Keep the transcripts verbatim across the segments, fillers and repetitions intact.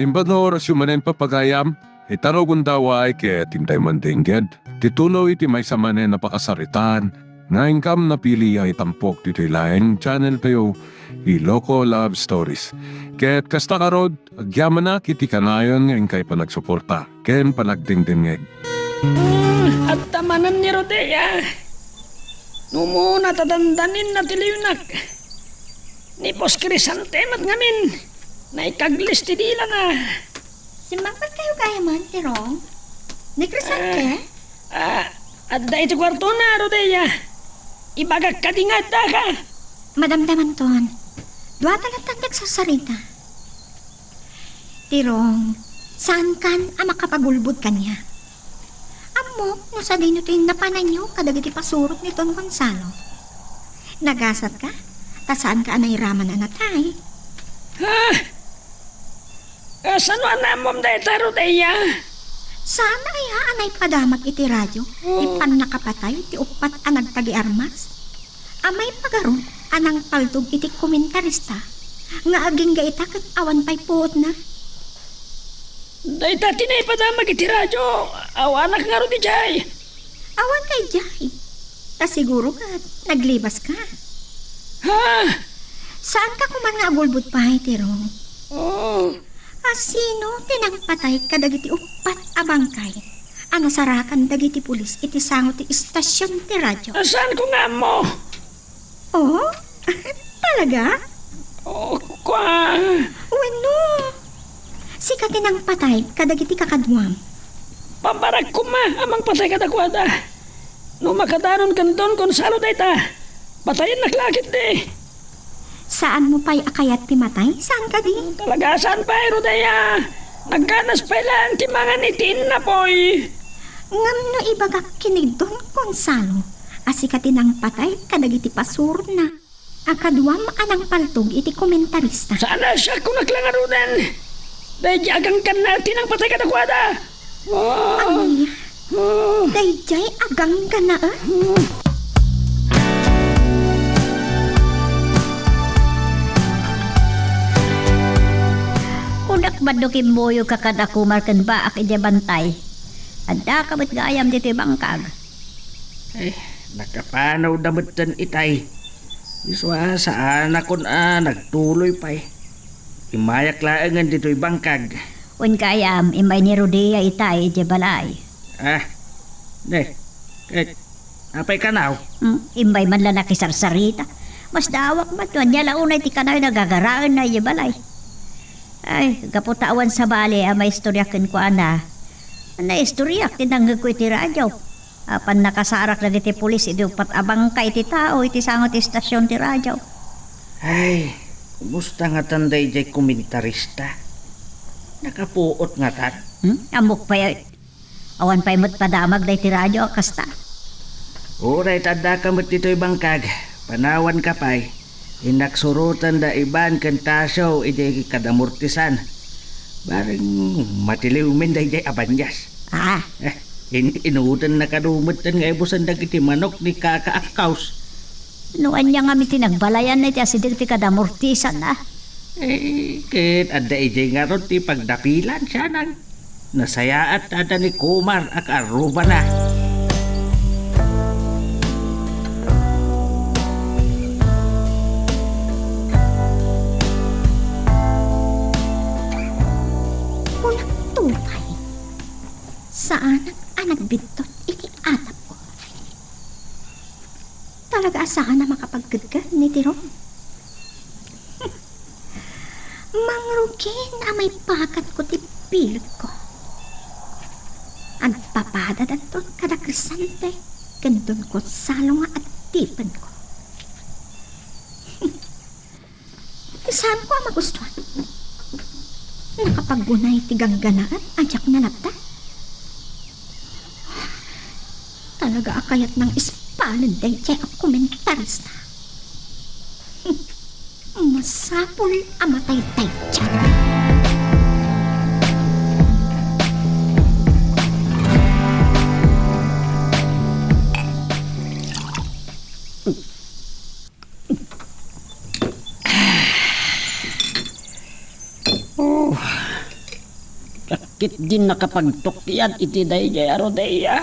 Imbag nga orasyo manen, pagayam, ita no gundaway ket intay mandengged ti tuloy ti maysa manen a pakasaritaan nga inkam napili a itampok ditoy laeng channel tayo, Iloko Love Stories. Ket kasta ngarud, agyamanak iti kanayon nga inkay panagsuporta ken panagdengdengngeg. Hmm, adda manen ni Rodea. Numona ta dandaninna ti liwnak. Ni Boss Crisante met ngamin, naikaglis ti dilana. Simmangpet kayo gayam, Tirong? Ni Crisante? Ah, ah, adda iti kuartona, Rodea. Ibagak kadi nga addaka. Madamdamanton, duata latta ti agsarsarita. Tirong, saankan a makapagulbod kaniak. Ammok no sadino ti napananyo kadagiti pasurot ni Don Gonzalo. Nagasatka, ta saanka a nairaman a natay. Ha? Kasano a naammom dayta, Rodea? Saan aya a naipadamag iti radio ti Oh. pannakapatay ti uppat a nagtagiarmas? Amay pagaru a nangpaltog iti komentarista nga agingga ita ket awan pay puotna. Dayta ti naipadamag iti radio. Awanak ngarud idiay. Awan ka idiay. Ta siguro ket naglibaska. Ha? Saanka koman nga agulbod pay, Tirong? Oh. A sino ti nangpatay kadagiti uppat a bangkay a nasarakan dagiti pulis iti sango ti istasion ti radio? A, saanko nga ammo. Oh? Talaga? Oh, kua. Wenno, sika ti nangpatay kadagiti kakaduam? Pambarak koma a mangpatay kadakuada. No makadanon ken Don Gonzalo dayta, patayennak la ketdi. Saanmo pay a kayat ti matay? Saan kadi? Talaga, saan pay, Rodea? Nagganas pay laeng ti mangan iti innapoy. Ngem no ibagak ken ni Don Gonzalo a sika ti nangpatay kadagiti pasurotna a kaduam a nangpaltog iti komentarista. Saan a siak, kunak la ngaruden. Daydi agangganna ti nangpatay kadakuada. Ah. Ania? Ah. Daydiay agangganna, eh? Kunak man no kimmuyogka kad-, a kumar ken baak idiay bantay. Addaka met gayam ditoy bangkag. Eh, nakapanawda metten itay. Isu a, saanakon a nagtuloy pay. Immayak laengen ditoy bangkag. Wen gayam, immay ni Rodea itay idiay balay. Ah, ne, ket apay kanaw? Hmm, immay man la nakisarsarita. Masdaawak met, ania la unay ti kanayon a gagaraenna idiay balay. Ay, gapu ta awan sabali a maistoriak kenkuana. Naistoriak ti nangngegko iti radio. Apan nakasarak dagiti pulis idi uppat a bangkay ti tao iti sango ti istasion ti radio. Ay, kumusta ngatan daydiay komentarista? Nakapuot ngatan? Hmm? Ammok pay, awan pay met padamag daydi radio a kasta. Uray ta addaka met ditoy bangkag, panawanka pay. Innak surotenda Iban ken Tasio idi kadamortisan. Bareng matiliwmen daydiay a banias. Ah. Eh, in-, inudenna kano metten nga ibusen dagiti manok ni Kaka Akkaus. No ania ngamin ti nagbalayan iti asideg ti kadamortisan, ah? Eh, ket adda idiay ngarud ti pagdapilan, sianang. Nasayaat ta adda ni Kumar a kaarrubana. Kunakto pay, saanak a nagbidtot iti atapko. Talaga a saan a makapagkedked ni Tirong. Mangrugin a maipakatko ti bilegko. Agpapadadanton kada Crisante ken Don Gonzalo nga adipenko. Ti saanko a magustuan. Nakapaggunay ti gangganaan a diak nalabda. Talaga a kayat nang ispalen daydiay a komentarista. Masapul a matay daydiay. Oh. ket din nakapagtukyad iti daydiay a rodea.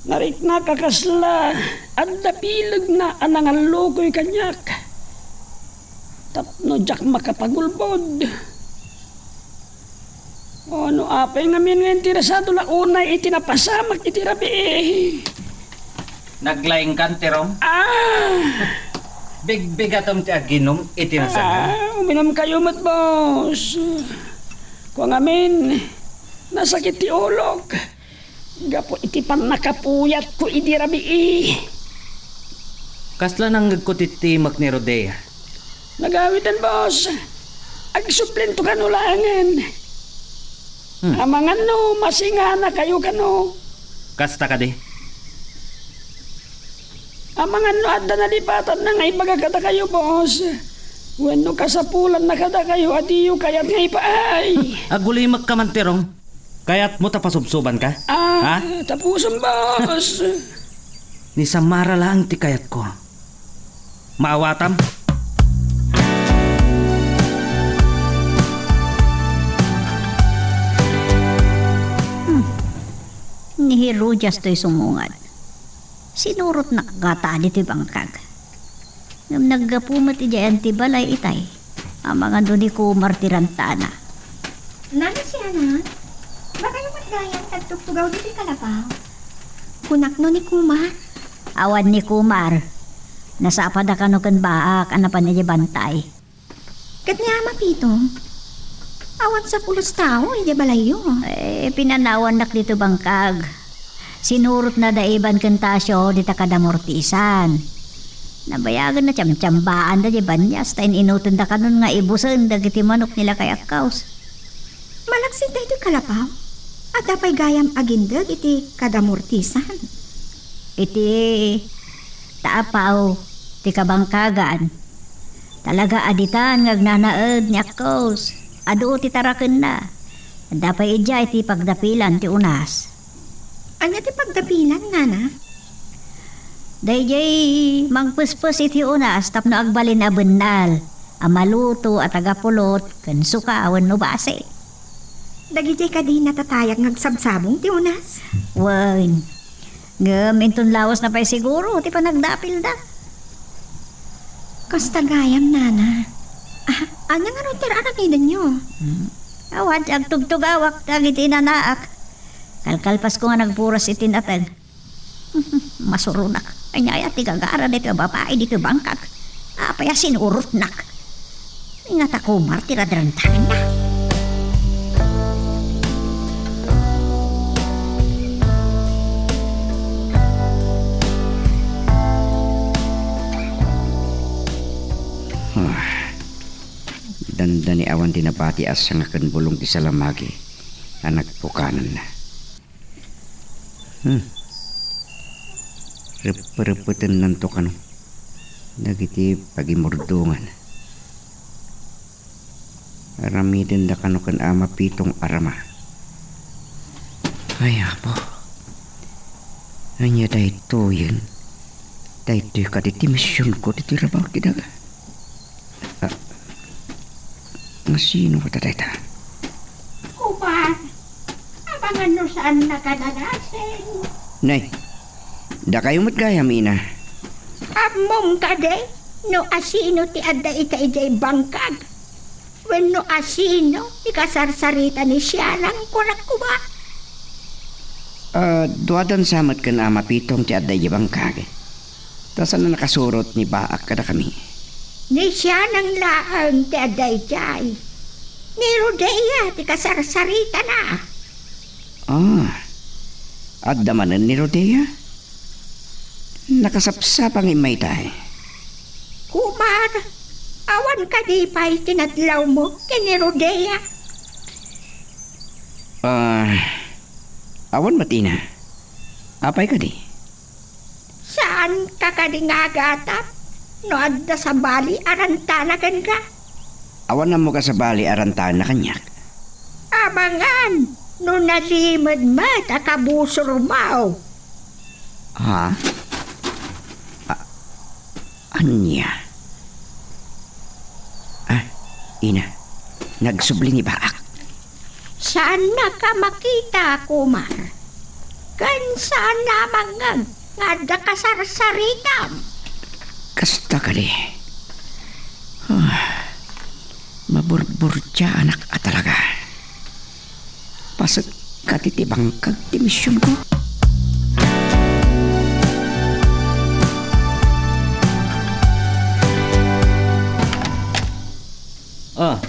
Nariknak a kasla adda bilegna a nangallukoy kaniak tapno diak makapagulbod. O no apay ngamin nga interesado la unay iti napasamak iti rabii? Naglaingkan, Terong? Ah! Bigbigatom ti aginum iti nasanga. Ah, uminumkayo met, boss. Kua ngamin, nasakit ti ulok gapu iti pannakapuyatko idi rabii. Kasla nangngegko ti timek ni Rodea? Nagawiden, boss. Agsuplento kano laengen. Hmm. Amangan no masinganakayo kano. Kasta kadi? Amangan no adda nalipatanna nga ibaga kadakayo, boss. Wenno kasapulanna kadakayo a diyo kayat nga ipaay. Agulimekka man, Terong. Kayatmo ta pasubsobanka? Ah, ha? Tapusom, boss. Ni Samara laeng ti kayatko. Maawatam? Hmm. Ni Herodias toy sumungad. Sinurotnak ngata ditoy bangkag. Ngem naggapu met idiay antibalay itay. Amangan no ni Kumar ti rantana. Nana Siana, baka yung matgayan tagtugtugaw ditoy kalapaw? Kunak no ni Kumar? Awan ni Kumar. Nasapada kano ken Baak a napan idiay bantay. Ket ni Ama Pito, awan sapulos tao idiay balayyo. Eh, pinanawannak ditoy bangkag. Sinurotna da Iban ken Tasio dita kad-amortisan. Nabayagen a tiamtiambaanda diay banias ta in-inutenda kanon nga ibusen dagiti manok ni lakay a Kaus. Malaksid daytoy kalapaw, adda pay gayam agindeg iti kad-amortisan. Iti taapaw ti kabangkagan. Talaga a ditan nga agnanaed ni Akos. Adu ti tarakenna. Adda pay idiay ti pagdapilan ti unas. Ania ti pagdapilan, nana? Daydiay mangpespes iti unas tapno agbalin a bennal a maluto a taga pulot ken suka wenno basi. Dagidiay kadi natatayag nga agsabsabong ti unas? Wen. Ngem inton lawesna pay siguro ti panagdapilda. Kasta gayam, nana. Ah, ania ngarud ti ar-aramidenyo? Hmm. Awan ti agtugtugawak dagiti nanaak. Kalkalpasko nga nagburas iti nateng. Masuronak. Ania aya ti gagara ditoy a babai ditoy bangkag? Apay a sinurotnak? Nga ta Kumar ti radrantanna. Ah, dandani awan ti nabati a sanga ken bulong ti salamagi a nagpukananna. Hmm. Rep-, reppetennanto kano dagiti pagimurdongan. Aramidenda kano ken Ama Pitong a rama. Ay, Apo. Ania daytoyen? Daytoy kadi ti misionko ditoy rabaw ti daga? Ah, nga sino kata dayta? Kumar, amangan no saannaka nanasing. Nay, dakayo met gayam, ina. Ammom kadi no asino ti adda ita idiay bangkag? Wenno asino ti kasarsarita ni Sianang, kunak koma? Ah, duadan sa met ken Ama Pitong ti adda idiay bangkag. Ta saan a nakasurot ni Baak kadakami? Ni Sianang laeng ti adda idiay. Ni Rodea ti kasarsaritana. Ah, adda manen ni Rodea? Nakasapsapa nga immayta. Kumar, awan kadi pay ti nadlawmo ken ni Rodea? Ah, awan met, ina. Apay kadi? Saanka kadi nga agatap no adda sabali a rantana kenka? Awan ammok a sabali a rantana kaniak. Amangan no nalimed met a kabusormo. Ha? A-, ania? Ah, ina, nagsubli ni Baak. Saannaka makita, Kumar. Ken saanna a mangngeg nga adda kasarsaritam. Kasta kadi. Ah, maburburtiaanak a talaga. Paset kadi ti bangkag ti misionko. Ah,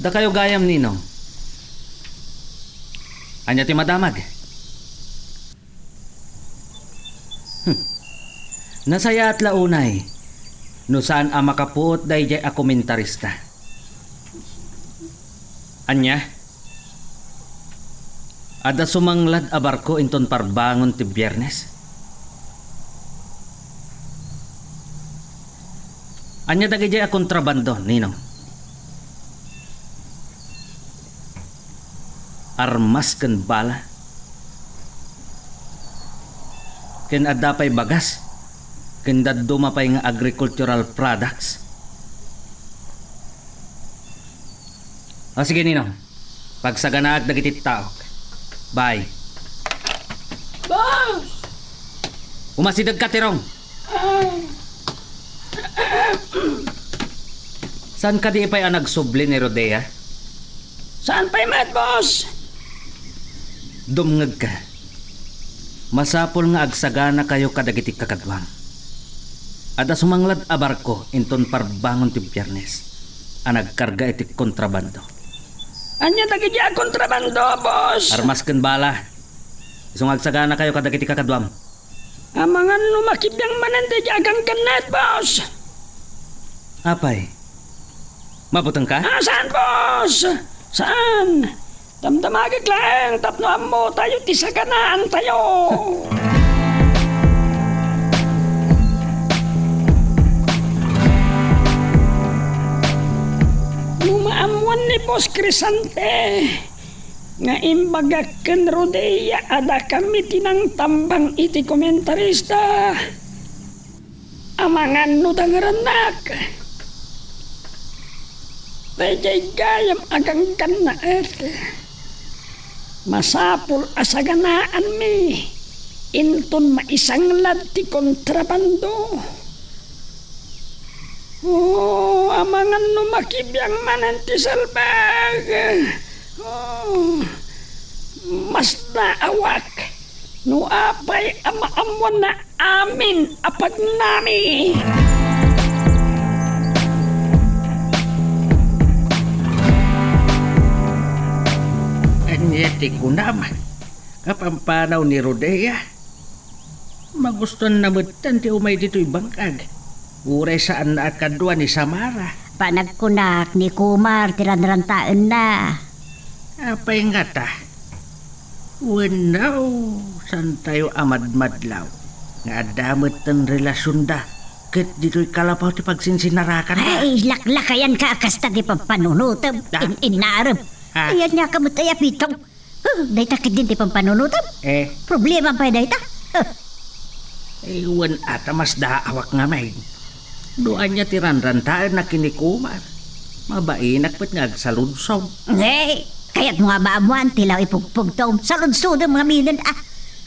dakayo gayam, Ninong. Ania ti madamag? Hmm. Nasayaat la unay no saan a makapuot daydiay a komentarista. Ania? Adda sumanglad a barko inton parbangon ti Biernes? Ania dagidiay a kontrabando, Ninong? Armas ken bala? Ken adda pay bagas? Ken dadduma pay nga agricultural products? O, sige, Ninong. Pagsaganaak dagiti taok. Bye. Boss! Umasidegka, Tirong! Saan kadi pay a nagsubli ni Rodea? Saan pay met, boss? Dumngegka. Masapul nga agsaganakayo kadagiti kakaduam. Adda sumanglad a barko inton parbangon ti Biernes a nagkarga iti kontrabando. Ania dagiti a kontrabando, boss? Armas ken bala. Isu nga agsaganakayo kadagiti kakaduam. Amangan no makibiang manen daydi a ganggannaet, boss. Apay? Mabutengka? Ah, saan, boss? Saan? Damdamagek laeng tapno ammotayo ti saganaantayo. No maammoan ni Boss Crisante nga imbagak ken Rodea a dakami ti nangtambang iti komentarista, amangan no dangerennak. Daydiay gayam a ganggannaet, masapul a saganaanmi inton maisanglad ti kontrabando. Oh, amangan no makibiang manen ti salbag. Oh, masdaawak no apay a maammoanna amin a pagnami. Ania ti kunam? Kapampanaw ni Rodea? Magustoanna metten ti umay ditoy bangkag. Uray saanna a kadua ni Samara. Panagkunak ni Kumar ti ranrantaenna. Apay ngata? Wenno, saantayo a madmadlaw nga adda metten relasionda ket ditoy kalapaw ti pagsinsinarakanna. Ay, laklakayanka a kasta ti pampanunotem. Ah? In-innarem. Ah? Ayan nga ka met ay apitong. Huh, dayta ketdin ti pampanunotem? Eh? Problema pay dayta? Huh. Eh, wen a ta masdaawak ngamin. No ania ti ranrantaenna ken ni Kumar, mabainak met nga agsaludsod. Eh, kayatmo nga maammoan ti law ipugpugtom, saludsodem ngaminen, ah.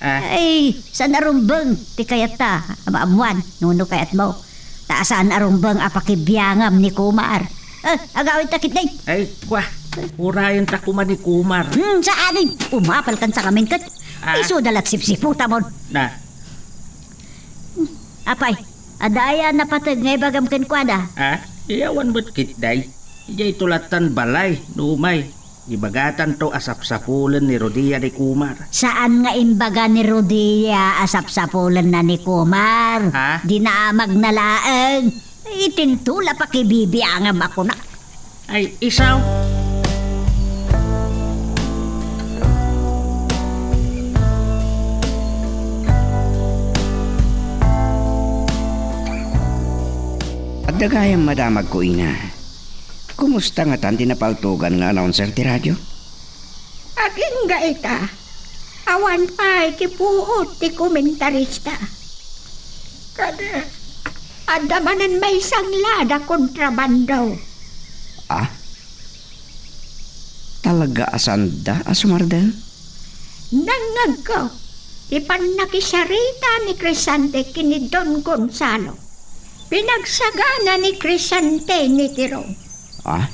Ah. Ay, saan a rumbeng ti kayatta a maammoan, no, no kayatmo. Ta saan a rumbeng a pakibiangam ni Kumar. Eh, agawidta ketdi. Ay, kua, urayenta koma ni Kumar. Hmm, saan? Umapalkansa ngamin ket. Ah. Isuda la't sipsiputamon. Na. Apay, adda aya napateg nga ibagam kenkuana? Ah, iyawan met ketdi. Idiay tulatan balay, no umay. Ibagatanto a sapsapulen ni Rodia ni Kumar. Saan nga imbaga ni Rodia a sapsapulenna ni Kumar? Ha? Dinamagna laeng. Itinto la pakibibiangam a kunak. Ay, isaw. Adda gayam madamagko, ina. Kumusta ngatan ti napaltogan nga announcer ti radio? Agingga ita, awan pay ti puot ti komentarista. Kada, adda manen maisanglad a kontrabando. Ah? Talaga a saanda a sumardeng? Nangngegko ti pannakisarita ni Crisante ken ni Don Gonzalo. Pinagsagana ni Crisante ni Tirong. Ah?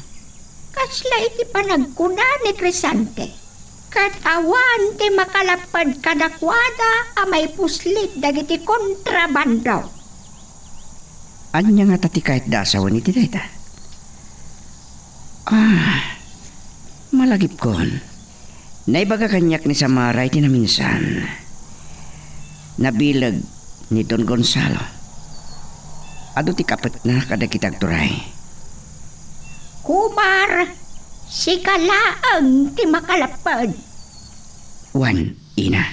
Kasla iti panagkuna ni Crisante, ket awan ti makalapped kadakuada a maipuslit dagiti kontrabando. Ania ngata ti kayatda a sawen iti dayta? Ah, malagipkon. Naibaga kaniak ni Samara iti naminsan. Nabileg ni Don Gonzalo. Adu ti kapetna kadagiti agturay. Kumar, sika laeng ti makalapped. Wen, ina.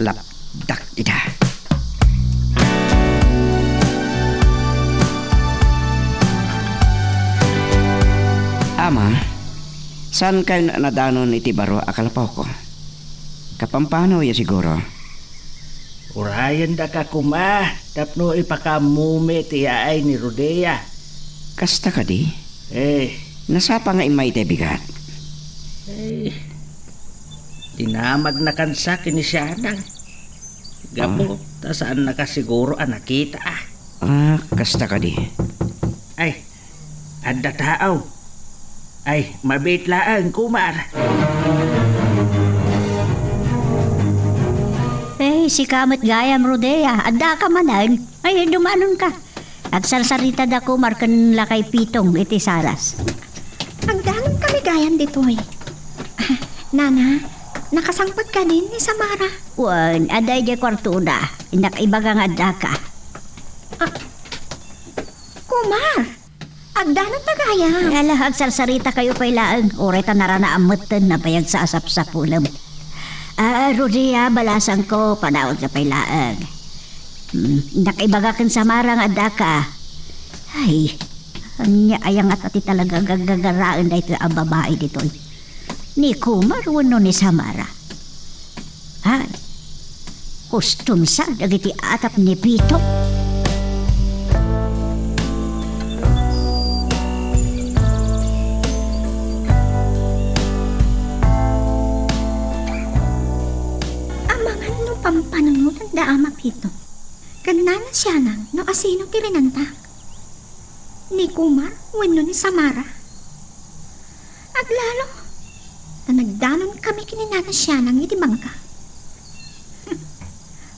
Lapdak ida. Ama, saan kayo na-, nadanon iti baro a kalapawko? Kapampanoyo siguro. Urayendaka koma tapno ipakaammomi ti yaay ni Rodea. Kasta kadi? Eh. Nasapa nga immay ti bigat? Eh, dinamagna kansa ken ni Sianang. Gapu, ah, ta saannaka siguro a nakita, ah. Ah, kasta kadi? Ay, adda tao. Ay, mabiit laeng, Kumar. Eh, sika met gayam, Rodea. Addaka manen? Ay, dumanonka. Agsarsaritadako, Kumar, ken lakay Pitong iti saras. Agdanon kami gayam ditoy. Ah, Nana, nakasangpet kadi ni Samara? Wen, adda idiay kuartona. Innak ibaga nga addaka. Ah, Kumar, agdanonta gayam. Ala, agsarsaritakayo pay laeng. Uray ta naranaam metten a pay agsasapsapulem. Ah, Rodea, balasangko, panawanka pay laeng. Hmm, nakaibaga ken Samara nga addaka. Ay, ania aya ngata ti talaga gaggagaraen daytoy a babai ditoy? Ni Kumar wenno ni Samara? Ay, kustom sa dagiti atap ni Pito. Amangan no pampanunotan da Ama Pito. Ken Nana Sianang no asino ti rinanta. Ni Kumar wenno ni Samara? Aglalo, ta nagdanon kami ken ni Nana Sianang iti bangka.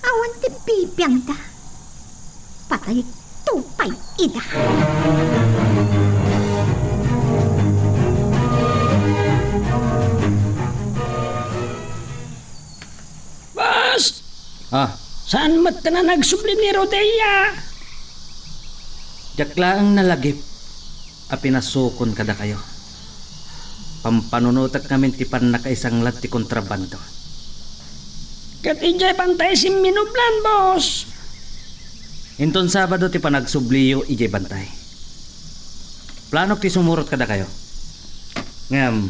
Awan ti bibiangda. Patayto pay ida. Boss! Ah. Saan met ta a nagsubli ni Rodea? Diak laeng nalagip a pinasukon kadakayo. Pampanunotek ngamin ti pannakaisanglat ti kontrabando. Ket idiay bantay simminublan, boss. Inton Sabado ti panagsubliyo idiay bantay. Planok ti sumurot kadakayo. Ngem,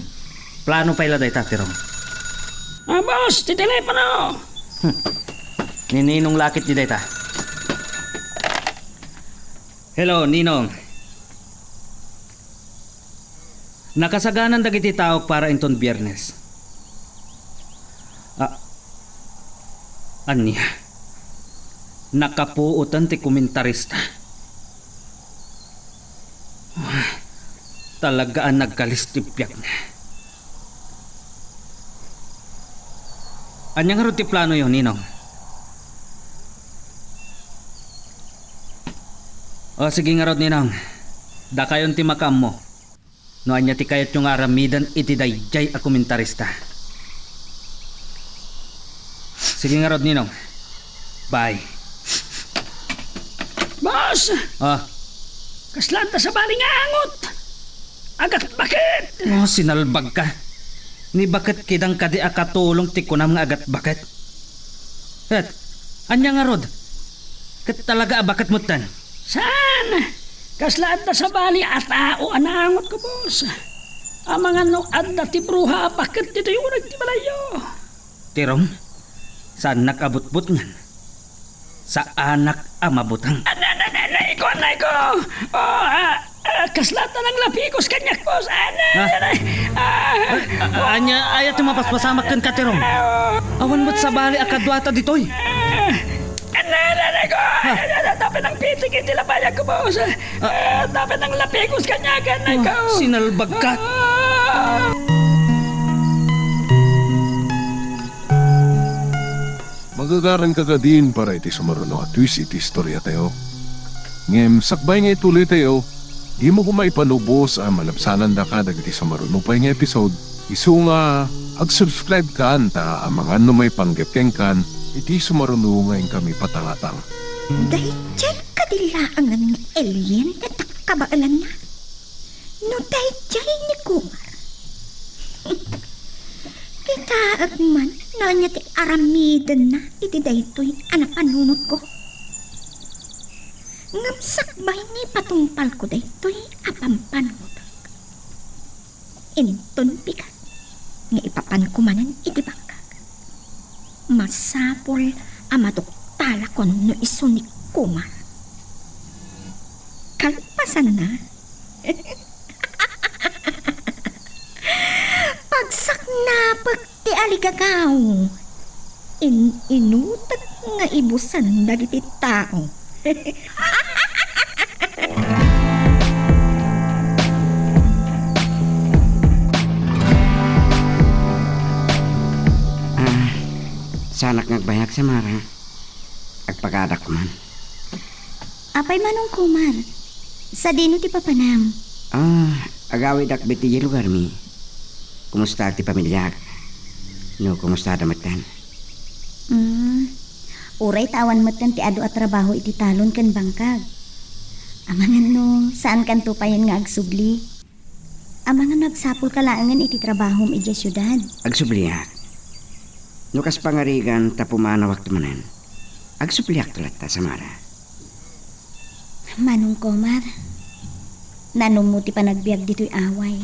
plano pay la dayta, Tirong. Ah, boss, ti telepono! Hmm. Ni Ninong la ket ni dayta. Hello, Ninong. Nakasaganan dagiti taok para inton Biernes. Ah, ania? Nakapuotan ti komentarista. Ah, talaga a nagkalis ti biagna. Ania ngarud ti planoyo, Ninong? O, sige ngarud, Ninong. Dakayon ti makaammo no ania ti kayatyo nga aramiden iti daydiay a komentarista. Sige ngarud, Ninong. Bye. Boss! Ah. Kasla adda sabali nga angot! Agatbaket! Oh, sinalbag ka. Ni baket kidang kadi a katulong ti kunam nga agatbaket. Et, ania ngarud? Ket talaga a baket metten? Saan? Kasla adda sabali a tao a naangot ko, boss. Amangan no adda ti bruha a baket ditoy uneg ti balayyo. Tirong, saannak a butbutngen. Saanak a mabuteng. Anay, anay, anay, anay ko, anay ko! Oh, ah, ah, Kasla ta nanglapikos kaniak, boss. Ana, ah, ah, ania, aya ti mapaspasamak kenka, Tirong? Awan met sabali a kaduata ditoy. Ana, ana, ana, ko. Tapin nangpitik iti labayag ko, boss. Ah, tapin nanglapikos kaniak, ana, ko. Sinalbagka. Magagaranka kadin para iti sumaruno a twist iti istoriatayo. Ngem sakbay nga ituloytayo, dimo koma ipanubos a malabsanandaka dagiti sumaruno pay nga episode. Isu nga, ag-subscribe kan ta amangan no maipanggep kenkan iti sumaruno nga inkami patangatang. Daydiay kadi laengen nga alien ti kabaelanna? No daydiay ni Kumar, kitaek man no ania ti aramidenna iti daytoy a napanunotko. Ngem sakbay nga ipatungpalko daytoy a pampanunot, inton bigat nga ipapanko manen iti bangkag, masapul a maduktalakon no isu ni Kumar. Kalpasanna, pagsaknapek ti aligagaw. In-inutek nga ibusen dagiti tao. Ah, saanak nga agbayag, Samara. Agpakadak man. Apay, Manong Kumar, sadino ti papanam? Ah, agawidak iti lugarmi. Kumusta ti pamiliak? No, kumusta da metten? Mm, uray ta awan metten ti adu a trabaho iti talon ken bangkag. Amangan no, saankanto payen nga agsubli. Amangan no agsapulka laengen iti trabahom idiay siudad. Agsubliak. No kas pangarigan ta pumanawakto manen, agsubliakto latta, Samara. Manong Komar, nanummo ti panagbiag ditoy away.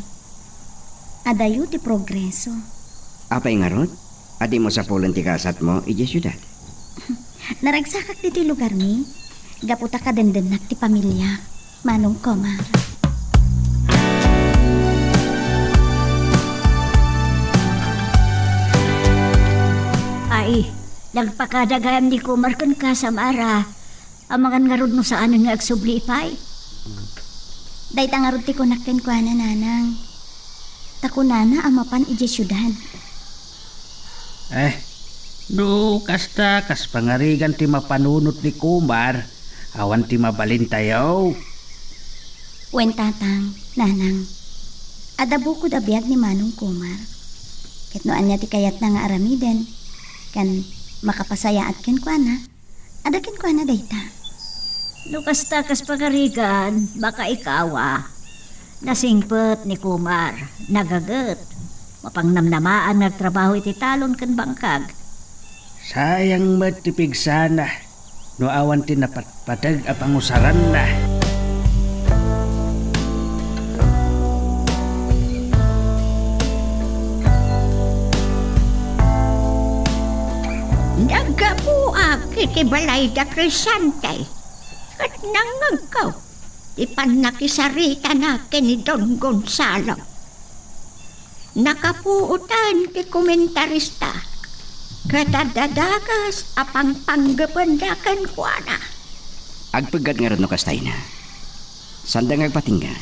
Adayo ti progreso. Apay ngarud, a dimo sapulen ti kaasatmo idiay siudad? Naragsakak ditoy lugarmi, gapu ta kadendennak ti pamiliak, Manong Komar. Ay, nagpakada gayam ni Komar kenka, Samara. Amangan ngarud no saanen nga agsubli pay? Dayta ngarud ti kunak kenkuana, Nanang. Ta kunana a mapan idiay siudad. Eh, no kasta, kas pangarigan ti mapanunot ni Komar, awan ti mabalintayo. Wen, Tatang, Nanang, adda bukod a biag ni Manong Komar. Ket no ania ti kayatna nga aramiden, ken makapasayaat kenkuana, adda kenkuana dayta. No kasta, kas pangarigan, makaikawa. Nasingpet ni Komar, nagaget. Mapangnamnamaan nga agtrabaho iti talon ken bangkag. Sayang met ti pigsana no awan ti napatpateg a pangusaranna. Naggapuak iti balay da Crescente, ket nangngegko ti pannakisaritana ken ni Don Gonzalo. Nakapuotan ti komentarista, ket adda dakes a pangpanggepenna kenkuana. Agpeggad ngarud no kasta, ina. Sanda nga agpatingga,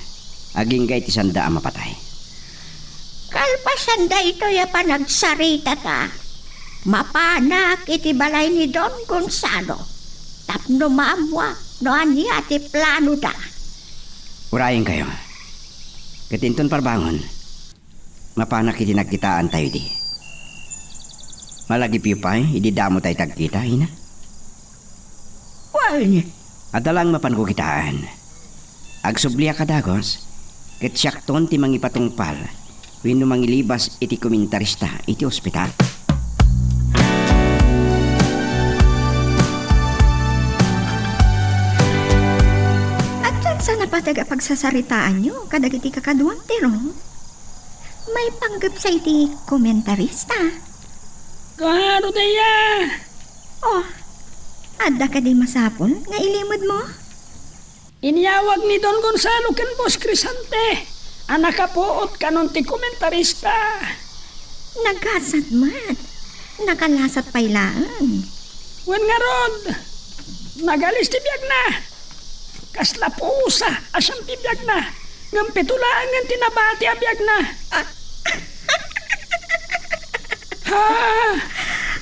agingga iti sanda a mapatay. Kalpasan daytoy a panagsaritata, mapanak iti balay ni Don Gonzalo tapno maammoak no ania ti planoda. Urayenkayo. Ket inton parbangon, mapanak iti nagkitaantayo idi. Malagipyo pay idi damo tayo ti agkita, ina? Wen. Adda laeng mapanko kitaan. Agsubliak a dagus, ket siakton ti mangipatungpal wenno mangilibas iti komentarista iti ospital. Addan sa napateg a pagsasaritaanyo kadagiti kakaduam, Tirong? Maipanggepsa iti komentarista? Kaano daya? Oh, adda kadi masapul nga ilimedmo? Inyawag ni Don Gonzalo ken Boss Crisante a nakapuot kanon ti komentarista. Nagasat met. Nakalasat pay laeng. Wen ngarud, nagalis ti biagna. Kasla pusa a siam ti biagna, ngem pito laengen ti nabati a biagna. Ah. Ha?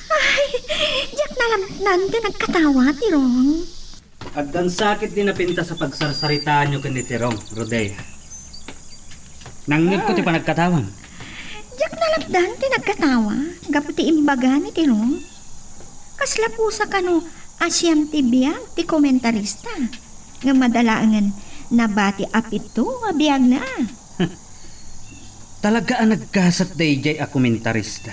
Ay, diak nalabnan ti nagkatawa, Tirong. Addan sakit ti napintas a pagsarsaritaanyo ken ni Tirong, Rodea. Nangngegko ti Ah. panagkatawam. Diak nalabdan ti nagkatawa gapu ti imbaga ni Tirong. Kasla pusa kano a siam ti biag ti komentarista, ngem adda laengen nabati a pito a biagna. Talaga a naggasat daydiay a komentarista.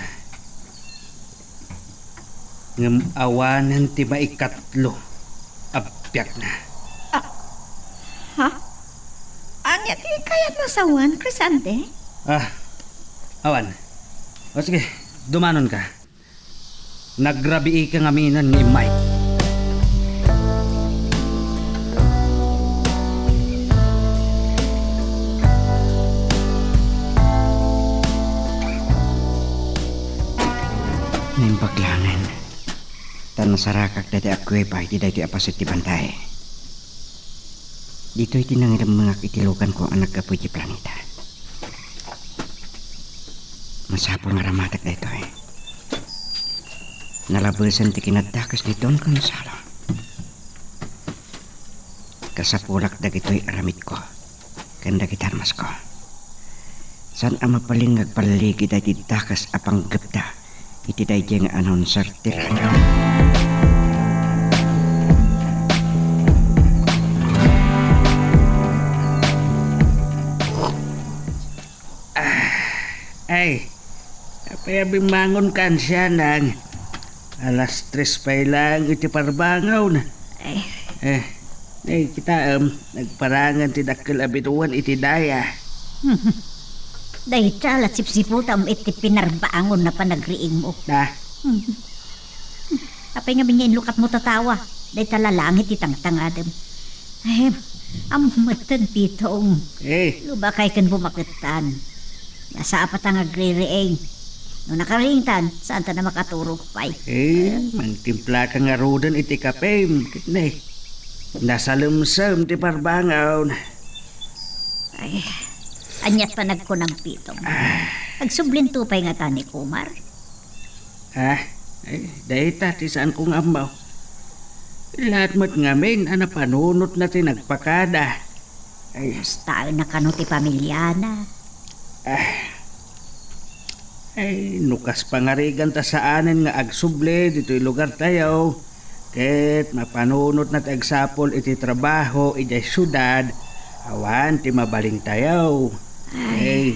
Ngem awanen ti maikatlo a biagna. Ah, ha? Ania ti kayatmo a sawen, Crisante? Ah, awan. O sige, dumanonka. Nagrabiika ngaminen nga immay. Naimbag laengen, ta nasarakak daytoy a kuweba iti daytoy a paset ti bantay. Ditoy ti nangirummengak iti luganko a naggapu iti planeta. Masapul nga aramatek daytoy. Nalabesen ti kinadakes ni Don Gonzalo. Kasapulak dagitoy aramidko ken dagiti armasko. Saan a mabalin nga agpalligi daydi dakes a panggepda iti daydiay nga announcer ti radio. Ah, ay, apay a bimmangonkan, sianang? Alas tres pay laeng iti parbangon. Ay. Eh, eh, kitaem, nagparangan ti dakkel a binuan iti daya. Dayta la sipsiputam iti pinarbangon a panagriingmo. Na? Apay ngamin nga inlukatmo tatawa? Dayta la langit ti tangtangadem. Ay, ammom metten, Pitong. Eh. Lubakay ken bumakettan. Nasapata nga agririing. No nakariingtan, saanta a makaturog pay. Eh, mangtimplaka ngaruden iti kapem, ket ne, nasalemsem ti parbangon. Ay, aniat panagkunam, Pitong? Ah. Agsublinto pay ngata ni Kumar? Ah, ay, dayta ti saanko nga ammo. Laat met ngamin a napanunotna ti nagpakada. Ay. Kastaenna kano ti pamiliana? Ah. Ay, no kas pangarigan ta saanen nga agsubli ditoy lugartayo, ket mapanunotna ti agsapul iti trabaho idiay siudad, awan ti mabalintayo. Ay. Ay.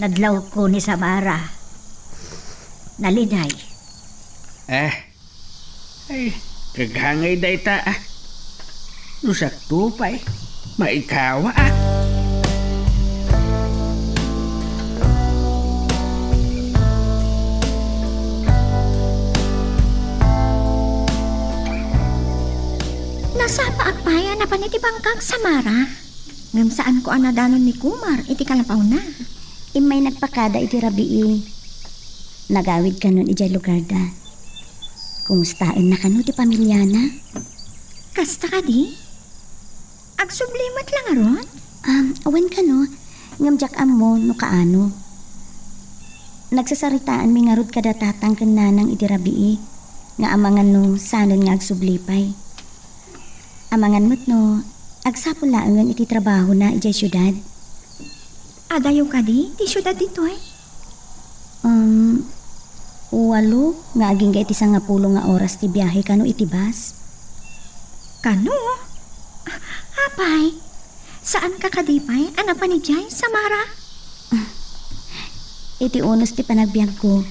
Nadlawko ni Samara. Nalinay. Eh, Ay, kagangay dayta, ah. No sakto pay, maikawa, ah. Nasapaak pay a napan iti bangkag, Samara. Ngem saanko a nadanon ni Kumar iti kalapawna. Immay nagpakada iti rabii. Nagawid kanon idiay lugarda. Kumustaenna kano ti pamiliana? Kasta kadi? Agsubli met la ngarud? Um, awan kano, ngem diak ammo no kaano. Nagsasaritaanmi ngarud kada tatang ken nanang iti rabii nga amangan no saanen nga agsubli pay. Amangan met no agsapul laengen iti trabahona idiay siudad. Adayo kadi ti siudad ditoy? Um, walo nga agingga iti sangapulo nga oras ti biahe kano iti bus. Kano? Apay, saanka kadi pay a napan idiay, Samara? Iti unos ti panagbiagko,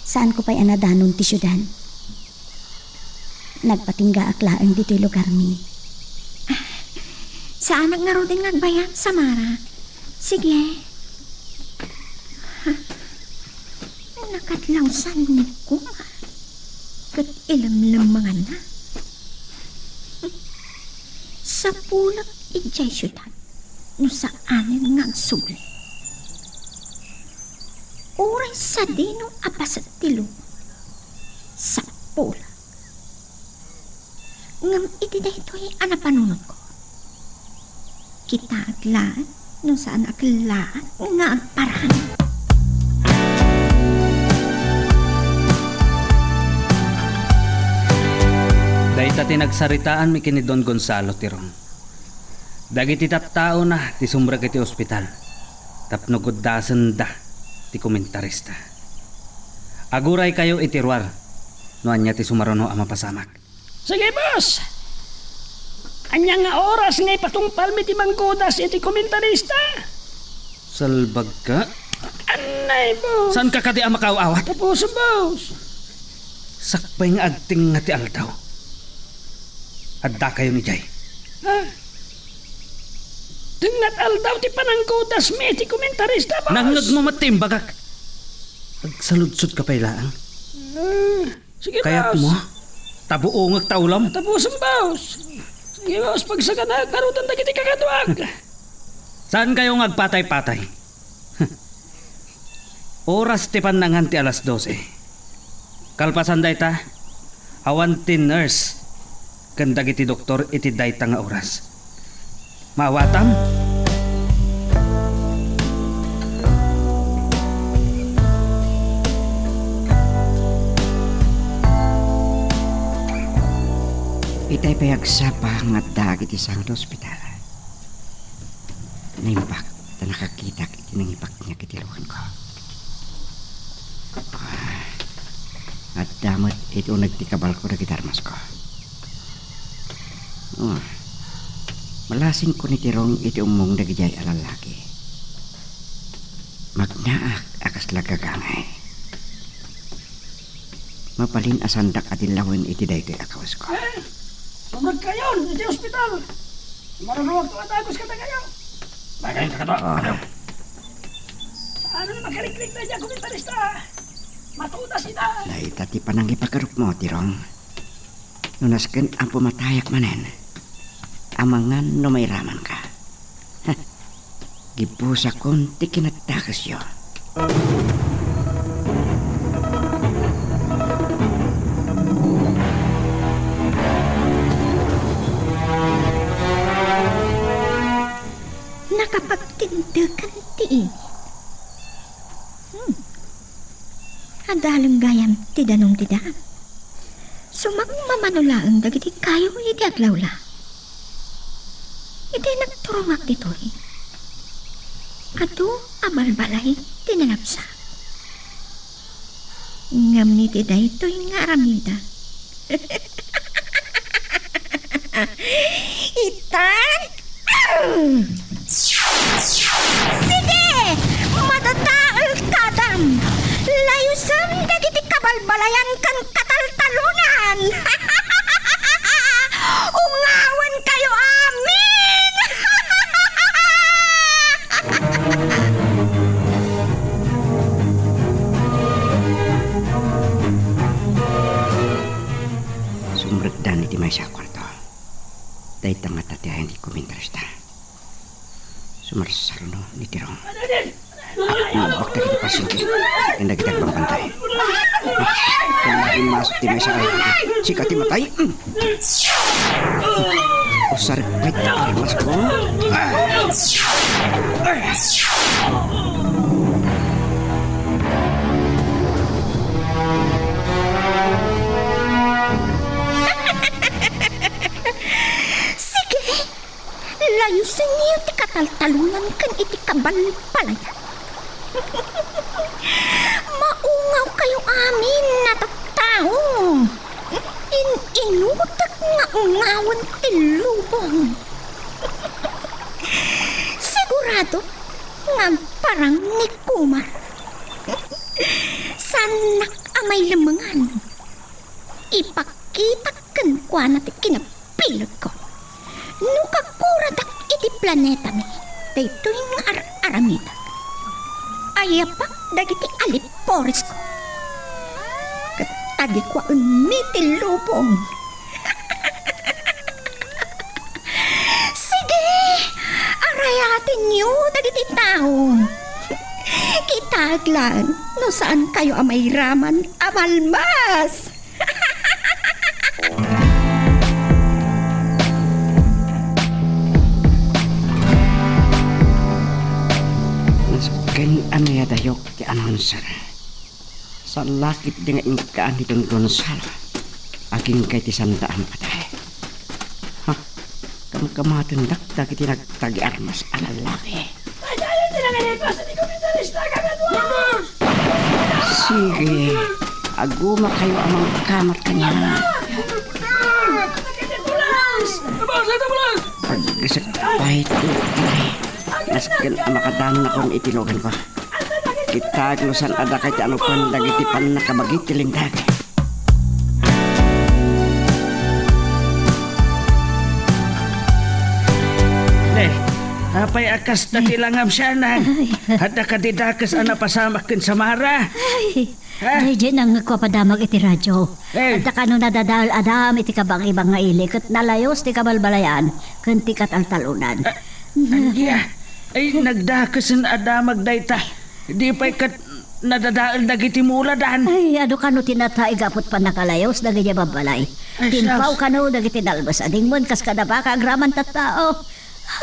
saanko pay a nadanon ti siudad. Nagpatinggaak laeng ditoy lugarmi. Saanak ngaruden nga agbayag, Samara. Sige. Nakatlawsan ni Kumar. Ket ilemlemmenganna. Sapulek idiay siudad no saanen nga agsubli. Uray sadino a paset ti lubong, sapulek. Ngem iti daytoy a napanunotko, kitaek laeng no saan a kellaat nga agparan. Dayta ti nagsaritaanmi ken ni Don Gonzalo, Tirong. Dagiti tattaona ti sumrek iti ospital tapno guddasenda ti komentarista. Aguraykayo iti ruar no ania ti sumaruno a mapasamak. Sige, boss. Ania nga oras nga ipatungpalmi ti manggudas iti komentarista? Salbagka? Anay, boss. Saanka kadi a makaaw-awat? Tapusom, boss. Sakbay nga agtengnga ti aldaw, addakayon idiay. Ha? Tengnga ti aldaw ti pananggudasmi iti komentarista, boss. Nangngegmo met ti imbagak. Agsaludsodka pay laeng. Ah, sige, boss. Kayatmo? Tabuongek ta ulom? Tapusom, boss. Sige, boss, pagsakana, karutan dagiti kakaduak. Saankayo nga agpatay-patay? Oras ti pannangan ti alas dose. Kalpasan dayta, awan ti nurse ken dagiti doktor iti dayta nga oras. Maawatam? Itay pay agsapa nga adda dagiti sango iti ospital. Naimbag ta nakakitak iti nangipakniak iti luenko. Ah, adda met iti uneg ti kabalko dagiti armasko. Ah, malasingko ni Tirong iti ummong dagidiay a lallaki. Magnaak a kasla gagangay. Mabalin a saandak a dillawen iti daytoy a kawesko. Eh, sumrekkayon iti ospital. Sumarunoak a madagus kadakayo. Dakayo, kakaduak. Ah. Saan a makaliklik dayta a komentarista? Matudas ida. Dayta ti panangipagarupmo, Tirong. No nasken a pumatayak manen, amangan no mairamanka. Heh, gibusakon ti kinadakesyo. Nakapagtintegan ti init. Hmm. Adalem gayam ti danum ti daan. Sumagmamano laeng dagiti kayo iti aglawla. Iti nagturongak ditoy, adu a balbalay ti nalabsak. Ngem iti daytoy nga aramidek, itan, sige! Madadaelkadam! Layusem dagiti kabalbalayan ken kataltalonan! Ungawenkayo amin! Sumrekdan iti maysa a kuarto. Dayta ngata ti ayan ti komentarista. Sumarsaruno ni Tirong. Nalabak dagiti pasyente ken dagiti agbambantay. Ken nagimmaso ti maysa a lalaki. Sika ti matay. Usarek pay ti armasko. Sige, layusenyo ti kataltalonan ken iti kabalbalayan. Maungawkayo amin a tattao. In-inutek nga ungawen ti lubong. Sigurado nga agparang ni Kumar. Saannak a mailemengan. Ipakitak kenkuana ti kinapilegko. No kakuradak iti planetami daytoy nga ar-aramidek, ayapak dagiti aliporesko ket tagikuaenmi ti lubong. Inyo dagiti tao. Kitaek laeng no saankayo a mairaman a balbas. Nasken a mayadayok ti announcer. Saan la ketdi nga inkaan ni Don Gonzalo agingga iti sanda a makatay. Ha? Kamkamatendak dagiti nagtagiarmas a lallaki. Sige, agumakayo a mangkamat kaniana. Aggasak pay ti utay. Nasken a makadannakon iti luganko. Kitaek no saan a dakay ti anupen dagiti pannakabagi ti linteg. Ne, apay a kasta ti langam, Sianang? Ay. Adda kadi dakes a napasamak ken Samara? Ay, Ha? Daydiay nangngegko a padamag iti radio. Eh. Adda kano nadadael a dam iti kabangibang nga ili ket nalayos ti kabalbalayan ken ti kataltalonan. Ah, ania? Ay, nagdakesen a damag dayta. Di pay ket nadadael dagiti muladan. Ay, adu kano ti natay gapu ti pannakalayos dagiti babbalay. Ay, Tinpaw sus. Kano dagiti nalbes a dingwen kas kada baka agraman tattao.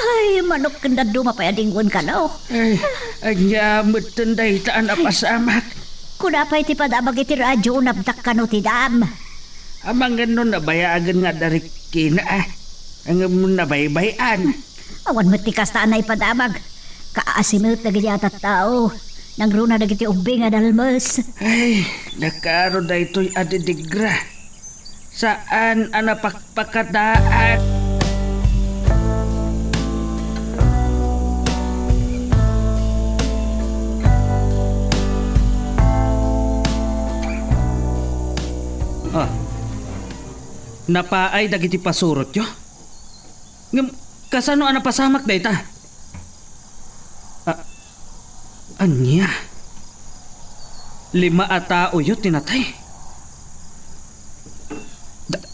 Ay, manok ken dadduma pay a dingwen kano. Ay, ania metten dayta a napasamak? Kuna pay ti padamag iti radio, napdak kano ti dam. Amangan no nabayagen nga darikina, ah. Ngem nabaybay-an. Awan met ti kasta a naipadamag. Kaasi met dagiti a tattao. Nangruna dagiti ubbi nga dalmes. Ay, dakaro daytoy a didigra. Saan a napakpakadaat. Ah. Napaay dagiti pasurotyo? Ngem, kasano a napasamak dayta? A-, ania? Lima a taoyo ti natay? Da-,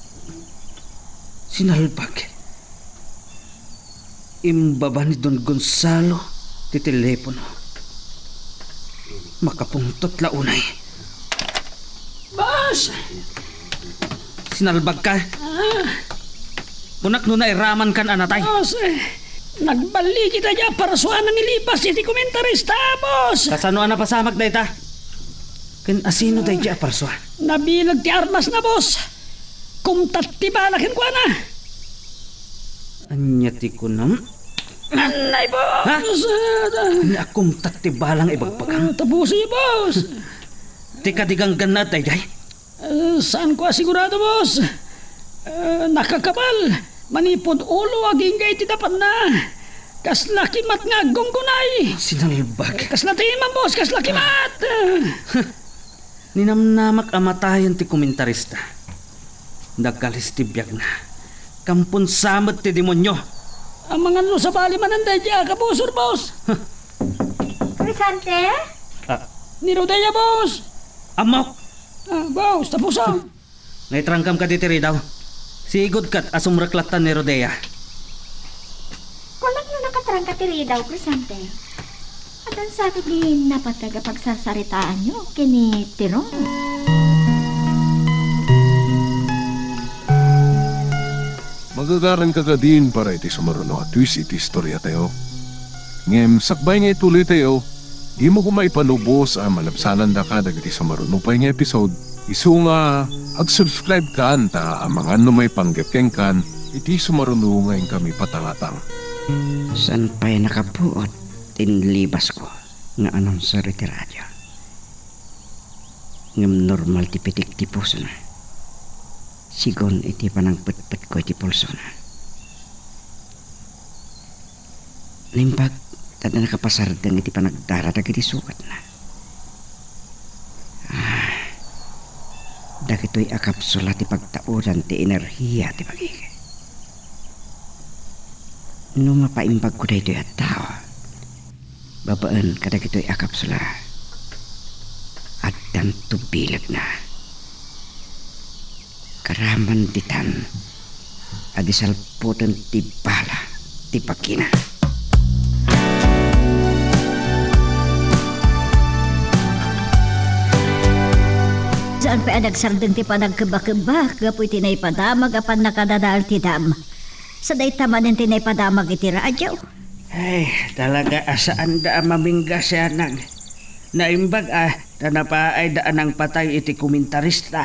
sinalbag. Imbaba ni Don Gonzalo ti telepono. Makapungtot la unay. Boss! Sinalbagka? Ah. Kunak no nairamankan a natay. Boss, eh, nagballigi dayta a parsua a nangilipas iti komentarista, boss. Kasano a napasamak dayta? Ken asino dayta a parsua? Nabileg ti armasna, boss. Kumtat ti bala kenkuana. Ania ti kunam? Anay, boss! Ha? Ania a kumtat ti bala nga ibagbagam? Ah, tapusi, boss! Ti kadi ganggannaet daydiay? Eh, saanko a sigurado, boss. Eh, nakakabal. Manipud ulo agingga iti dapatna. Kasla kimat nga aggunggunay. Sinalbag. Eh, kasla ti imam, boss. Kasla kimat. Ninamnamak a matayen ti komentarista. Nagkalis ti biagna. Kampunsa met ti demonio. Amangan no sabali manen daydiay a kabusor, boss. Crisante? Ah. Ni Rodea, boss. Ammok! Ah, boss, tapusan. Naitrangkam kadi ti ridaw? Sigud ket a sumrek lattan ni Rodea. Kunak no nakatrangka ti ridaw, Crisante. Addan sa kadi napateg a pagsarsaritaanyo ken ni Tiro? Magagaranka kadin para iti sumaruno a twist iti istoriatayo. Ngem sakbay nga ituloytayo, dimo koma ipalubos a malabsanandaka dagiti sumaruno pay nga episode, isu nga ag-subscribe kan ta amangan no maipanggep kenkan iti sumaruno nga inkami patangatang. Saan pay nakabuot ti inlibasko nga announcer iti radio? Ngem normal ti pitik ti pusona, sigun iti panangpetpetko iti pulsona. Naimbag, ta adda nakapasardeng iti panagdara dagiti sugatna. Ah, dagitoy a kapsula ti pagtaudan ti enerhia ti bagik. No mapaimbagko daytoy a tao, babaen kadagitoy a kapsula, addanto bilegna. Karaman ditan a di salputen ti bala ti bagina. Pay a nagsardeng ti panagkebakebak gapu iti naipadamag a pannakadadael ti dam. Sa dayta manen ti naipadamag iti radio. Ay, talaga a saanda a mamingga sianang. Naimbag a, ta napaayda a nangpatay iti komentarista.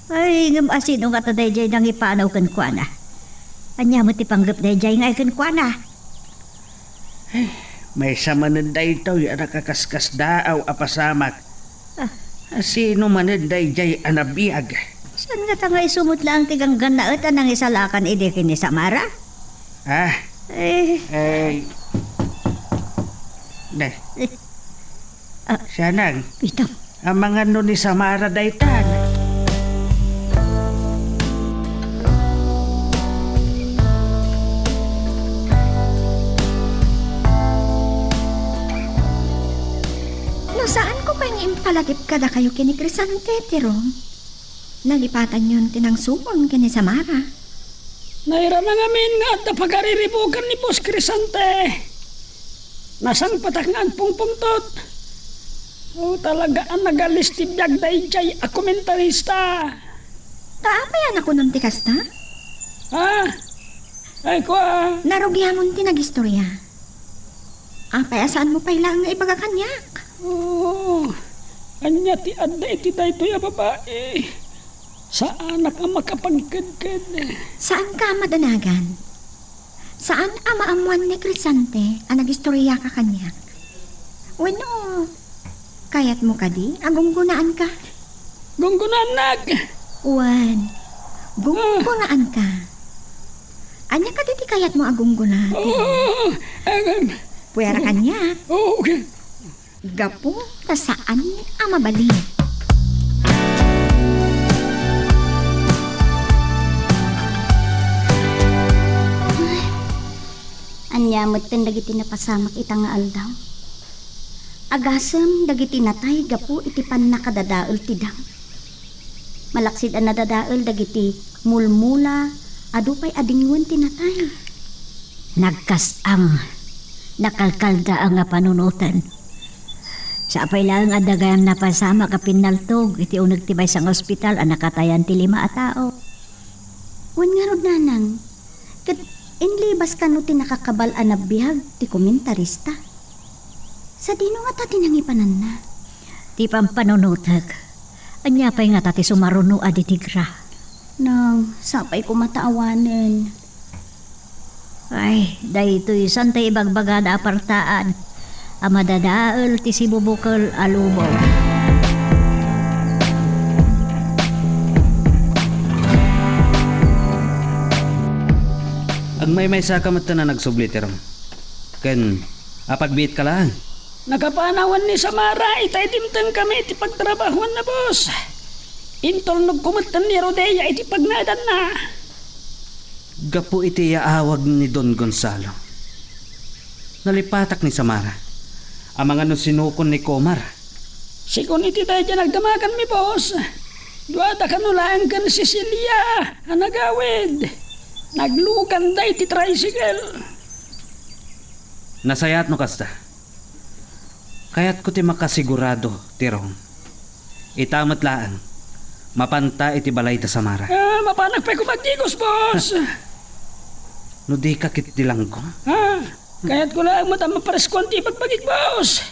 Ay, ngem asino ngata daydiay nangipanaw kenkuana? Ania met ti panggep daydiay nga ay kenkuana? Ay, maysa manen daytoy a nakaskasdaaw a pasamak. Ah. Asino manen daydiay a nabiag? Saan ngata nga isu met laeng ti ganggannaet a nangisalakan idi ken ni Samara? Ah. Eh. Ay. Ne. Eh. Ah. Sianang. Ito. Amangan no ni Samara daytan. No saanko pay nga impalagip kadakayo ken ni Crisante, Tirong, nalipatanyon ti nangsubon ken ni Samara. Nairana ngamin nga adda pagariribukan ni Boss Crisante. Nasangpetak nga agpungpungtot. O, talaga a nagalis ti biag daydiay a komentarista. Ta apay a nakunam ti kasta? Ah, ay, kua. Narugiamon ti nagistorya. Apay a saanmo pay laeng nga ibaga kaniak? Oo. Ania ti adda iti daytoy a babai? Saanak a makapagkedked. Saanka a madanagan. Saan a maammoan ni Crisante a nagistoriaka kaniak. Wenno, kayatmo kadi a gunggonaanka? Gunggonaannak! Wen, gunggonaanka. Ania kadi ti kayatmo a gunggonaan? Oo, em, em. Puera kaniak. Oo, okay. Gapu ta saan a mabalin. Ay, ania metten dagiti napasamak ita nga aldaw? Agasem dagiti natay gapu iti pannakadadael ti dam. Malaksid a nadadael dagiti mulmula, adu pay a dingwen ti natay. Nagkas-ang, nakalkaldaang a panunoten. Sapay laeng adda gayam napasamak a pinnaltog iti uneg ti maysa nga ospital a nakatayan ti lima a tao. Wen ngarud, nanang, ket inlibas kano ti nakakabal a nabiag ti komentarista? Sadino ngata ti nangipananna? Ti pampanunotek. Ania pay ngata ti sumaruno a ditigra? Nang, sapay koma ta awanen. Ay, daytoy saan ti ibagbagada a partaan a madadael ti sibubukel a lubong. Agmaymaysaka metten a nagsubli, Tirong. Ken apagbiitka laeng. Nakapanawan ni Samara ita idi dimtengkami iti pagtrabahoanna, boss. Intulnogko metten ni Rodea iti pagnaedanna. Gapu iti yaawag ni Don Gonzalo, nalipatak ni Samara. Amangan no sinukon ni Comar. Sigun iti daydiay nagdamaganmi, boss. Duada kano laeng ken Cecilia a nagawid. Nagluganda iti tricycle. Nasayaat no kasta. Kayatko ti makasigurado, Tirong. Ita met laeng, mapanta iti balay da Samara. Ah, mapanak pay koma agdigos, boss. No dika ketdi langgam? Ah, kayatko laeng met a mapariskuan ti ibagbagik, boss.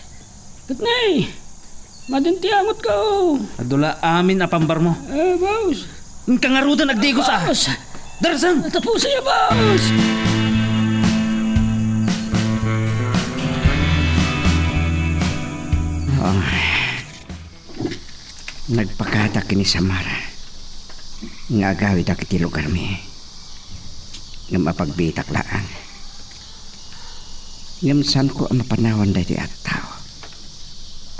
Ket nay, madin ti angotko. Adu la amin a pambarmo. Eh, boss. Inka ngaruden agdigos, ah. Boss. Darasem. Tapusi, boss. Ah, nagpakatak ken ni Samara nga agawidak iti lugarmi. Ngem apagbiitak laeng. Ngem saanko a mapanawan daytoy a tao.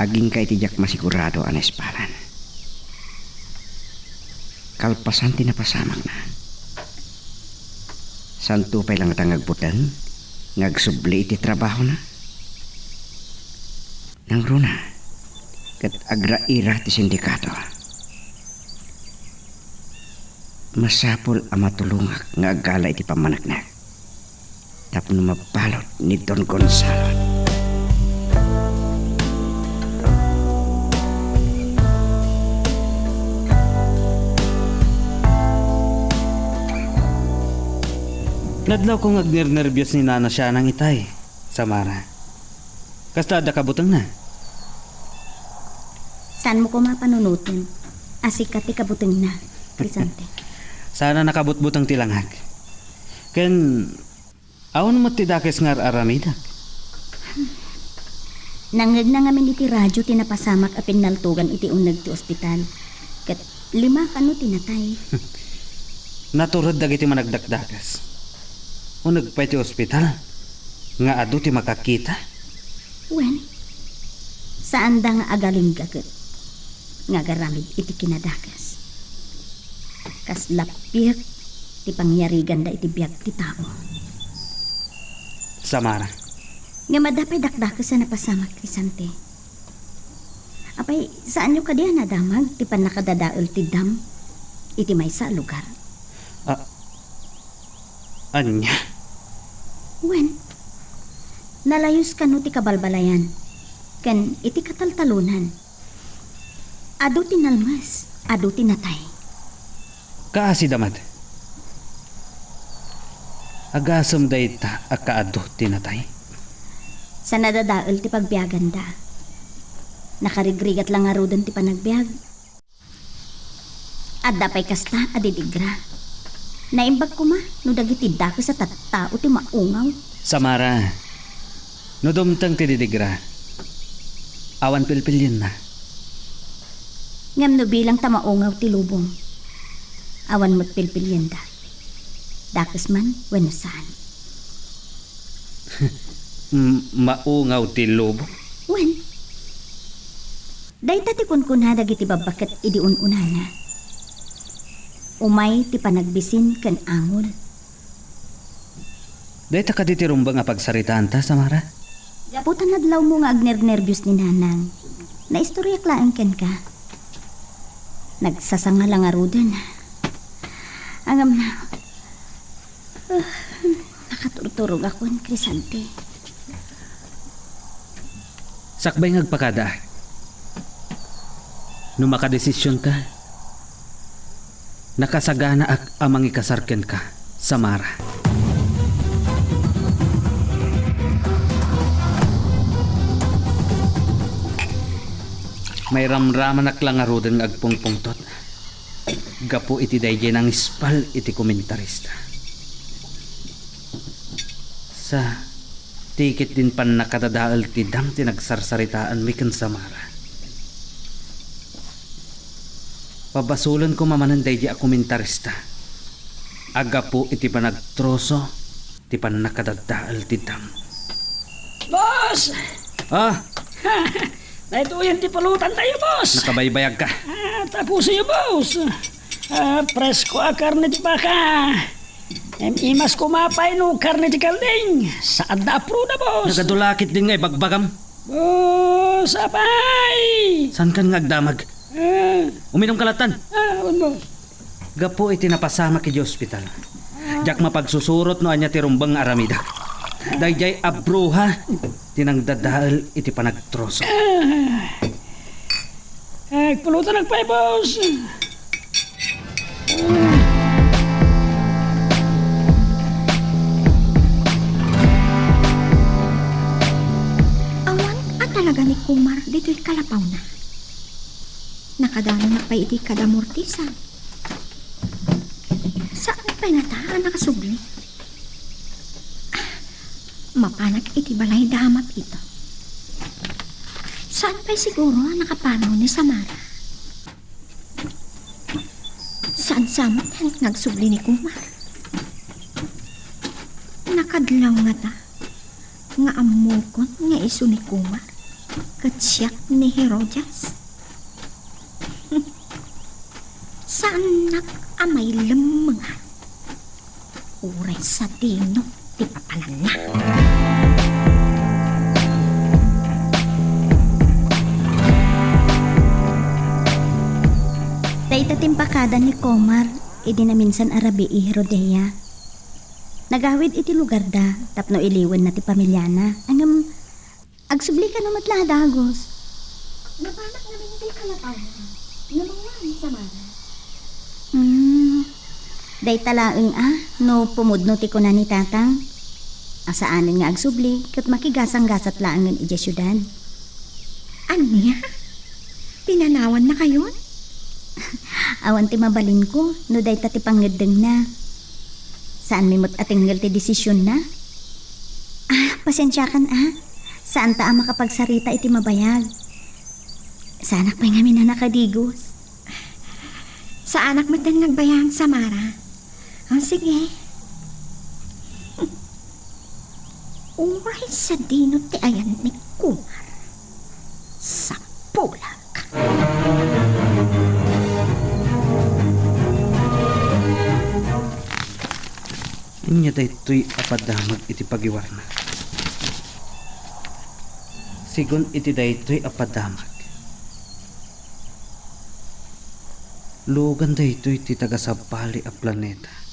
Agingga iti diak masigurado a naispalan. Kalpasan ti napasamakna, saanto pay laeng ngata nga agbuteng nga agsubli iti trabahona? Nangruna ket agraira ti sindikato. Masapul a matulongak nga aggala iti pammaneknek tapno mabalud ni Don Gonzalo. Nadlawko nga agnernerbios ni Nana Sianang itay, Samara. Kasta adda kabutengna? Saanmo koma panunoten a sika ti kabutengna, Crisante. Saan a nakabutbuteng ti langag. Ken awan met ti dakes nga ar-aramidek. Nangngegna ngamin iti radio ti napasamak a pinnaltogan iti uneg ti ospital. Ket lima kano ti natay. Natured dagiti managdakdakes. Uneg pay ti ospital nga adu ti makakita. Wen, saanda nga agalingga ket nga agaramid iti kinadakes. Kasla piek ti pangyariganda iti biag ti tao. Samara. Ngem adda pay dakdakes a napasamak, Crisante. Apay, saanyo kadi a nadamag ti pannakadadael ti dam iti maysa a lugar? A-, ania? Wen, nalayos kano ti kabalbalayan ken iti kataltalonan. Adu ti nalmes, adu ti natay. Kaasida met. Agasem dayta a kaadu ti natay. Sa nadadael ti pagbiaganda. Nakarigrigat la ngaruden ti panagbiag. Adda pay kasta a didigra. Naimbag koma no dagiti dakes a tattao ti maungaw. Samara, no dumteng ti didigra, awan pilpilienna. Ngem no bilang ta maungaw ti lubong, awan met pilpilienda. Dakes man wenno saan. M-, maungaw ti lubong? Wen. Dayta ti kunkuna dagiti babbaket idi un-unana. Umay ti panagbisin ken angol. Dayta kadi ti rumbeng a pagsaritaanta, Samara? Gapu ta nadlawmo nga agnernerbios ni Nanang, naistoriak laeng kenka. Nagsasanga la ngaruden. Ngem, ah, nakaturturogakon, Crisante. Sakbay nga agpakadaak. No makadesisionka, nakasaganaak a mangikasar kenka, Samara. Mairamramanak la ngaruden nga agpungpungtot gapu iti daydiay nangispal iti komentarista. Sa, ti ketdin pannakadadael ti dam ti nagsarsaritaanmi ken Samara. Pabasolen koma manen daydi a komentarista a gapu iti panagtroso ti pannakadadael ti dam. Boss! Ah! Daytoyen ti pulutantayo, boss! Nakabaybayagka. Ah, tapusenyo, boss. Ah, presko a karne ti baka. Em, imas koma pay no karne ti kalding. Saanda a pruda, boss. Nagadu la ketdin nga ibagbagam. Boss, apay! Saankan nga agdamag? Ah. Uminumka lattan. Ah, awan, boss. Gapu iti napasamak idiay ospital, diak mapagsusurot no ania ti rumbeng nga aramidek. Daydiay a bruha ti nangdadael iti panagtroso. Ah, agpulutanak pay, boss. Awan a talaga ni Kumar ditoy kalapawna. Nakadanonak pay iti kadamortisan. Saan pay ngata a nakasubli? Ah, mapanak iti balay da Ama Pito. Saan pay siguro a nakapanaw ni Samara? Saan sa met nga agsubli ni Kumar? Nakadlaw ngata nga ammokon nga isu ni Kumar ket siak ni Herodias? Saannak a mailemmengan. Uray sadino ti papananna. Dayta ti impakada ni Komar idi naminsan a rabii, Rodea. Nagawid iti lugarda tapno iliwenna ti pamiliana, ngem agsubli kano met la a dagus. Napanak ngamin ti kalapawna. Namawari sa mana. Hmm. Dayta laeng a no pumudno ti kuna ni Tatang, a saanen nga agsubli ket makigasanggasat laengen idiay siudad. Ania? Pinanawannakayon? Awan ti mabalinko no dayta ti pangngeddengna. Saanmi met a tengngel ti desisionna. Ah, pasensiakan a. Saanta a makapagsarita iti mabayag. Saanak pay ngamin a nakadigos. Saanak met nga agbayag, Samara. Ah, sige. Uray sadino ti ayan ni Kumar. Sapulak. Ania daytoy a padamag iti pagiwarna? Sigun iti daytoy a padamag, lugan daytoy ti tagasabali a planeta.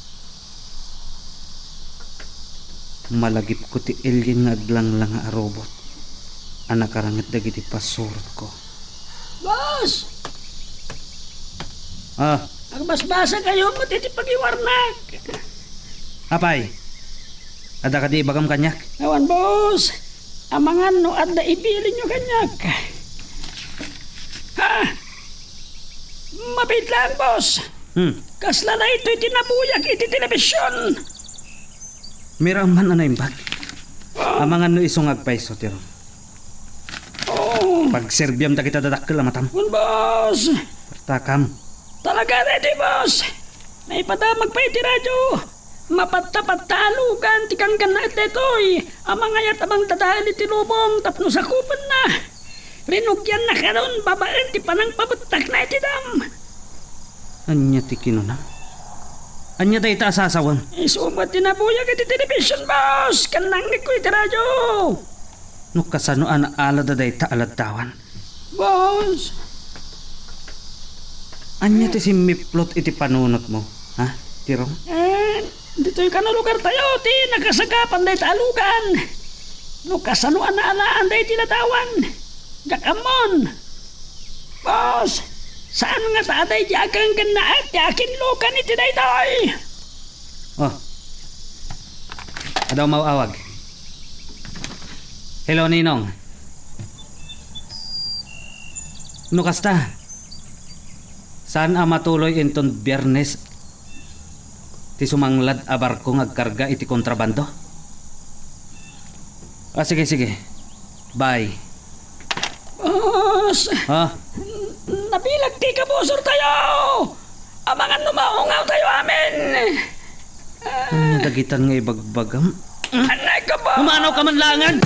Malagipko ti alien nga aglanglanga a robot a nakaranget dagiti pasurotko. Boss! Ah. Agbasbasakayo met iti pagiwarnak. Apay, adda kadi ibagam kaniak? Awan, boss. Amangan no adda ibilinyo kaniak. Ha? Mabiit laeng, boss. Hmm. Kasla daytoy ti nabuyag iti telebision. Miraman a naimbag. Ah. Amangan no isu nga agpayso, Tirong. Oh. Pagserbiam dagita dadakkel a matam. Wen, boss. Partakam. Talaga daytoy, boss. Naipadamag pay iti radyo. Mapattapatta a lugan ti kanggannaet daytoy a mangayat a mangdadael iti lubong tapno sakupenna. Rinugianna kadon babaen ti panangpabettakna iti dam. Ania ti kinunam? Ania dayta a sasawem? Isu met ti nabuyag iti television, boss, ken nangngegko iti radyo. No kasano a naalada dayta a laddawan? Boss. Ania ti simmiplot iti panunotmo, ha, Tirong? Eh, ditoy kano lugartayo ti nakasagapan dayta a lugan. No kasano a naalaan dayta a laddawan? Diak ammon. Boss, saan ngata a daydi a ganggannaet ti akinlukan iti daytoy? Oh. Adda umaw-awag. Hello, Ninong. No kasta, saan a matuloy inton Biyernes ti sumanglad a barko nga agkarga iti kontrabando? Ah, sige, sige. Bye. Boss! Ha? Nabilag ti kabusortayo! Amangan no maungawtayo amin! Ania dagitan nga ibagbagam? Anay ka ba? Umanaw ka man laengen!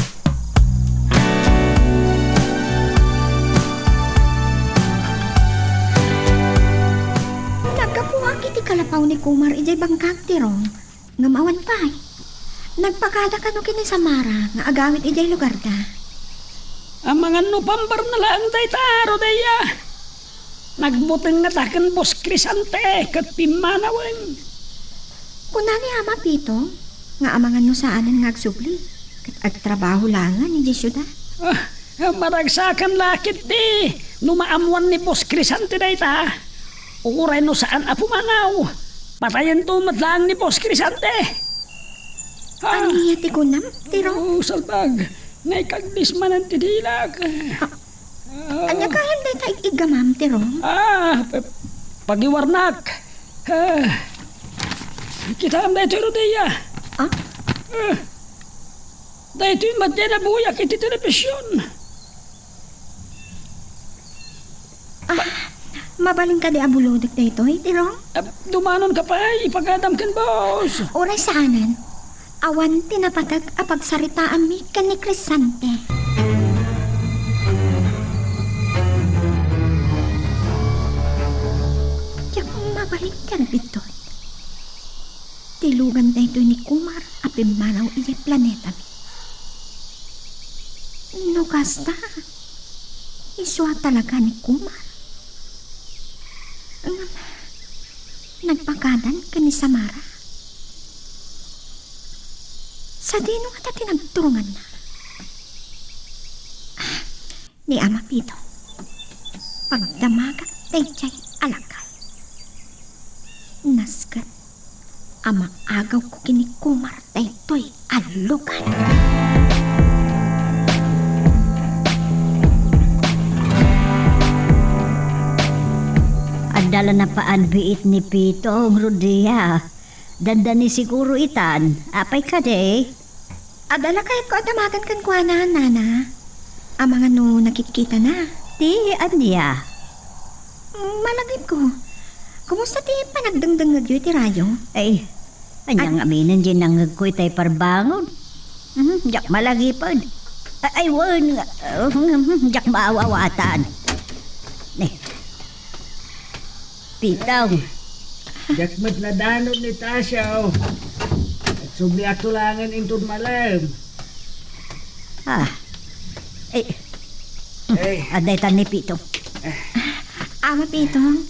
Naggapuak iti kalapaw ni Kumar idiay bangkag, Tirong. Ngem awan pay. Nagpakada kano ken ni Samara nga agawid idiay lugarda. Amangan no pambarna laeng dayta, Rodelia. Nagbuteng ngata ken Boss Crisante ket pimmanawen. Kuna ni Ama Pito nga amangan no saanen nga agsubli ket agtrabaho laengen idiay siudad. Ah, maragsakan la ketdi no maammoan ni Boss Crisante dayta. Uray no saan a pumanaw, patayento met laeng ni Boss Crisante. Ah. Ania ti kunam, Tirong? Oh, salbag. Naikagdis manen ti dilak. Ah. Ah. Ania kayan dayta ig-iggamam, Tirong? Ah, pa-, pagiwarnak. Ah. Kitaem daytoy, Rodelia. Ah? Ah. Daytoy met ti nabuyag iti television. Ah, mabalin kadi a bulodek daytoy, Tirong? Ah, dumanonka pay, ipagadam ken boss. Uray saanen. Awan ti napateg a pagsaritaanmi ken ni Crisante. Diak mabalin ti albidton. Ti lugan daytoy ni Kumar a pimmanaw idiay planetami. No kasta, isu a talaga ni Kumar. Ngem, nagpakadan ken ni Samara. Sadino ngata ti nagturonganna? Ah, ni Ama Pito, pagdamagak daydiay a lakay. Nasken a maagawko ken ni Kumar daytoy a lugan. Adda la napaanbiit ni Pitong, Rodia. Dandani siguro itan. Apay kadi? Adda la kayatko a damagan kenkuana, nana. Amangan no nakitkitana. Ti ania? Malagipko. Kumusta ti panagdengdengngegyo iti radyo? Ay, ania ngamin diay nangngegko itay parbangon? Mhm, diak malagiped. Ay, ay, wen, diak maaw-awatan. Eh, Pitong. Diak met nadanon ni Tasyo. Agsubliakto laengen inton malem. Ah. Eh. Eh. Adda itan ni Pitong. Ama Pitong,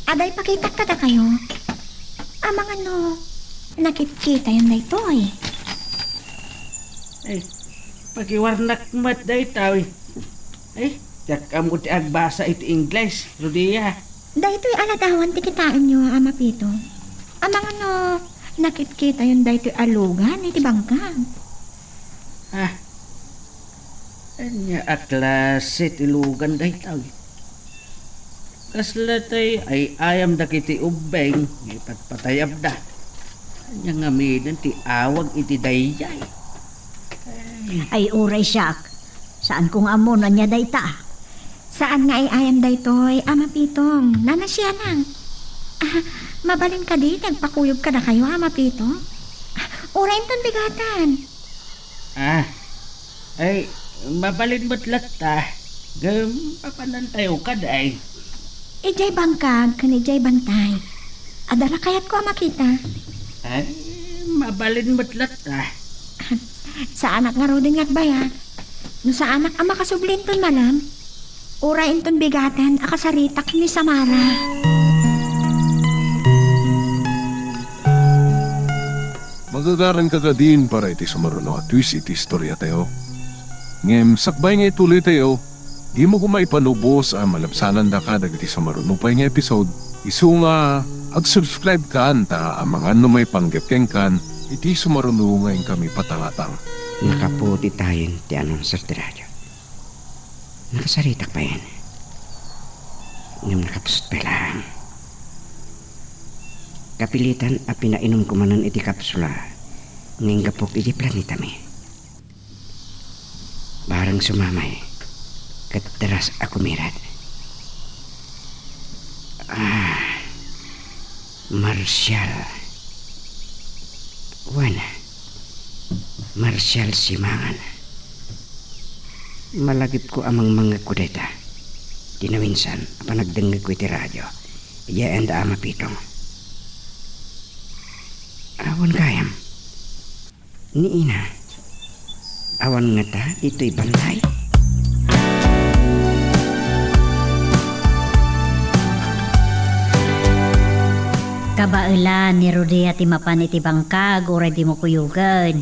adda ipakitak kadakayo. Amangan no nakitkitayon daytoy. Eh, pakiwarnak met daytoy. Eh, diak ammo ti agbasa iti Ingles, Rodia. Daytoy a ladawan ti kitaenyo, Ama Pitong. Amangan no nakitkitayon daytoy a lugan iti bangkag. Ah. Ania a klase ti lugan daytoy? Kasla tay ay-ayam dagiti ubbing nga ipatpatayabda. Ania ngaminen ti awag iti daydiay? Ay. Ay, uray siak. Saanko nga ammo no ania dayta. Saan nga ay-ayam daytoy, Ama Pitong. Nanasianang. Ah, mabalin kadi ti agpakuyog kadakayo, Ama Pitong? Ah, uray inton bigatan. Ah, ay, mabalin met latta. Ngem, papanantayo kad ay. Idiay bangkag ken idiay bantay. Adda la kayatko a makita. Ay, mabalin met latta. Saanak ngaruden nga agbayag. No saanak a makasubli inton malem, uray inton bigaten a kasaritak ni Samara. Magagaranka kadin para iti sumaruno a twist iti istoriatayo. Ngem sakbay nga ituloytayo, dimo koma ipanubos a malabsanandaka dagiti sumaruno pay nga episode, isu nga ag-subscribe kan ta amangan no maipanggep kenkan iti sumaruno nga inkami patangatang. Nakapuot itayen ti announcer ti radio. Nakasaritak payen. Ngem nakapsut pay laeng. Kapilitan a pinainumko manen iti kapsula nga inggapok iti planetami. Bareng sumamay ket deras a kumirad. Ah, Marshall. Wen, Marshall Simangan. Malagipko a mangmangngegko dayta. Ti naminsan a panagdengngegko iti radio, idiay ayan da Ama Pitong. Awan gayam. Ni ina, awan ngata ditoy bantay? Kabaelan ni Rodia ti mapan iti bangkag uray dimo kuyogen.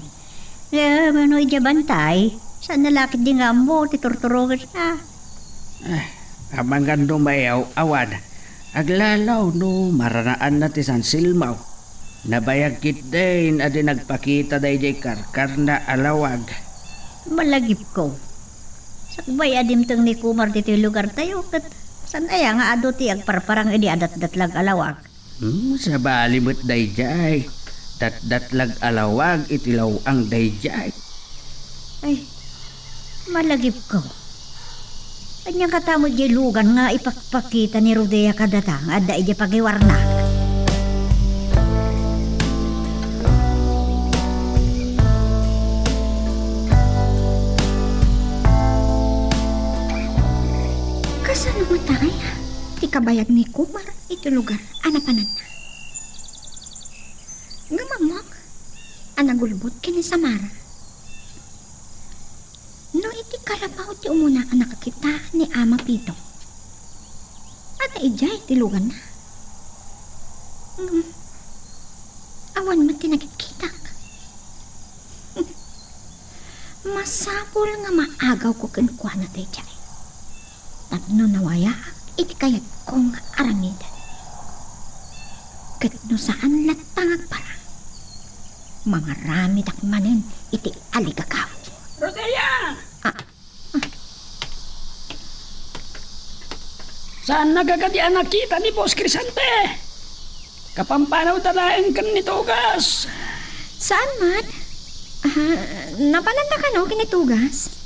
Ngem no idiay bantay, saan na la ketdi nga ammo ti turturongenna. Ah, amangan no mayaw-awan, aglalaw no maranaanna ti sansilmaw. Nabayag ketdin a di nagpakita daydiay karkarna a lawag. Malagipko. Sakbay a dimteng ni Kumar ditoy lugartayo, ket saan aya nga adu ti agparparang idi adatdatlag a lawag? Hmm, sabali met daydiay. Datdatlag a lawag iti law-ang daydiay. Ay, malagipko. Ania kata met diay lugan nga ipakpakita ni Rodia kadata nga adda idiay pagiwarnak? Kasano ngata aya ti kabayag ni Kumar iti lugar a napananna? Ngem ammok a nagulbod ken ni Samara. No iti kalapaw ti umuna a nakakita ni Ama Pito, adda idiay ti luganna. Ngem awan met ti nakitkitak. Masapul nga maagawko kenkuana daydiay tapno nawayaak iti kayatko nga aramiden. Ket no saan latta nga agpara, mangaramidak manen iti aligagaw. Rodea! Ah. Saannaka kadi a nakita ni Boss Crisante? Kapampanawda laeng ken ni Tugas. Saan met? Ah, napananta kano ken ni Tugas?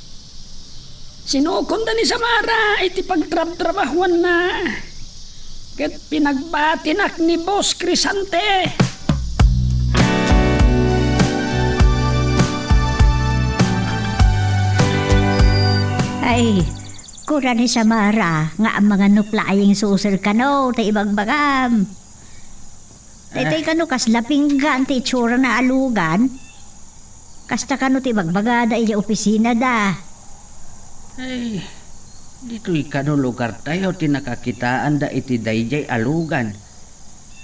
Sinukonda ni Samara iti pagtrabtrabahuanna, ket pinagbatinak ni Boss Crisante. Ay, kuna ni Samara nga amangan no plaeng suser kano ta ibagbagam. Daytoy kano kasla pinggan ti itsurana a lugan? Kasta kano ti ibagbagada idiay opisinada? Ay, ditoy kano lugartayo ti nakakitaanda iti daydiay a lugan.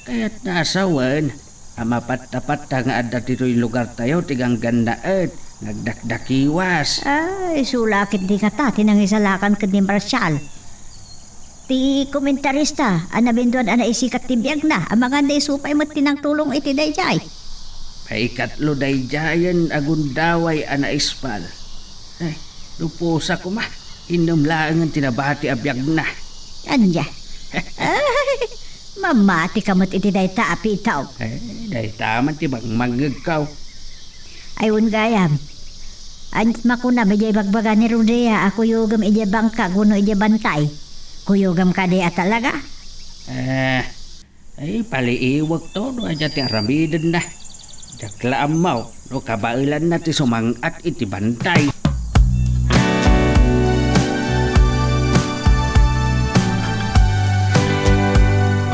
Kayatna a sawen a mapattapatta nga adda ditoy lugartayo ti ganggannaet nga agdakdakiwas. Ay, isu la ket ti kata ti nangisalakan ken ni Marshall. Ti komentarista a nabiduan a naisikat ti biagna, amangan da isu pay met ti nangtulong iti daydiay. Maikatlo daydiayen a gundaway a naispal. Ay, luposa koma, innem laengen ti nabati a biagna. Ania? Ay, mamatika met iti dayta a pitong. Ay, dayta man ti mangmangngegko. Ay, wen gayam. Aniat makunam idiay bagbaga ni Rodea a kuyogem idiay bangkag wenno idiay bantay? Kuyogem kadi a talaga? Eh, ay, paliiwekto no ania ti aramidenna. Diak la ammo no kabaelanna ti sumang-at iti bantay.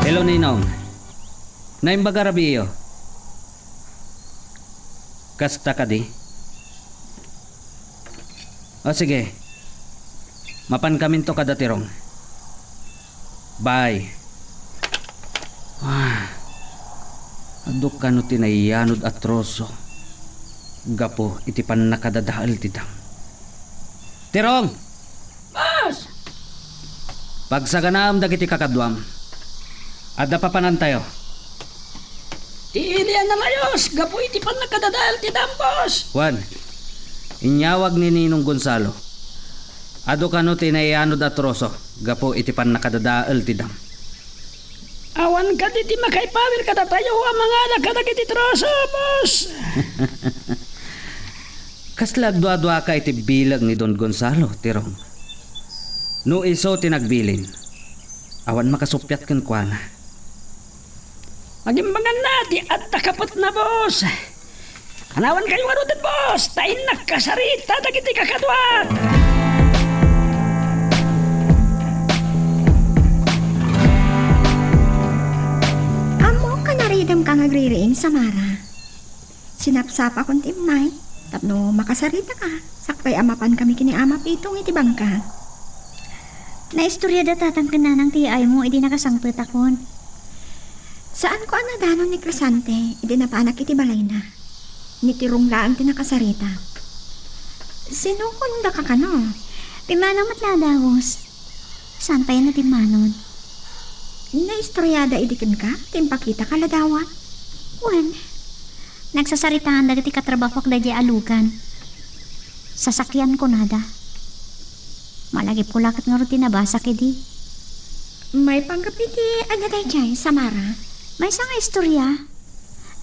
Hello, Ninong. Naimbag a rabii. Kasta kadi? O, sige. Mapankaminto kada Tirong. Bye. Ah, adu kano ti naiyanod a troso gapu iti pannakadadael ti dam. Tirong! Boss! Pagsaganaam dagiti kakaduam. Adda papanantayo. Ti ili a nalayus gapu iti pannakadadael ti dam, boss. Wen, inyawag ni Ninong Gonzalo. Adu kano ti naiyanod a troso gapu iti pannakadadael ti dam. Awan kadi ti makaipawil kadatayo a mangala kadagiti troso, boss. Kasla agduaduaka iti bileg ni Don Gonzalo, Tirong. No isu ti nagbilin, awan makasuppiat kenkuana. Agimbanganna ti adda kapetna, boss. Kanawankayo ngaruden, boss, ta innak kasarita dagiti kakaduak. Ammok a naridemka nga agririing, Samara. Sinapsapakon ti immay tapno makasaritaka, sakbay a mapankami ken ni Ama Pitong iti bangka. Naistorya da tatang ken nanang ti yaaymo idi nakasangpetakon. Saanko a nadanon ni Crisante idi napanak iti balayna. Ni Tirong laeng ti nakasarita. Sinukondaka kano? Pimmanaw met la a dagus. Saan pay a natimmanon? Naistoryada idi kenka ti impakitaka ladawan? Wen, nagsasaritaan dagiti katrabahoak daydiay a lugan. Sasakyan kunada. Malagipko la ket ngarud ti nabasak idi. Maipanggep iti ania daydiay, Samara? Maysa nga istorya.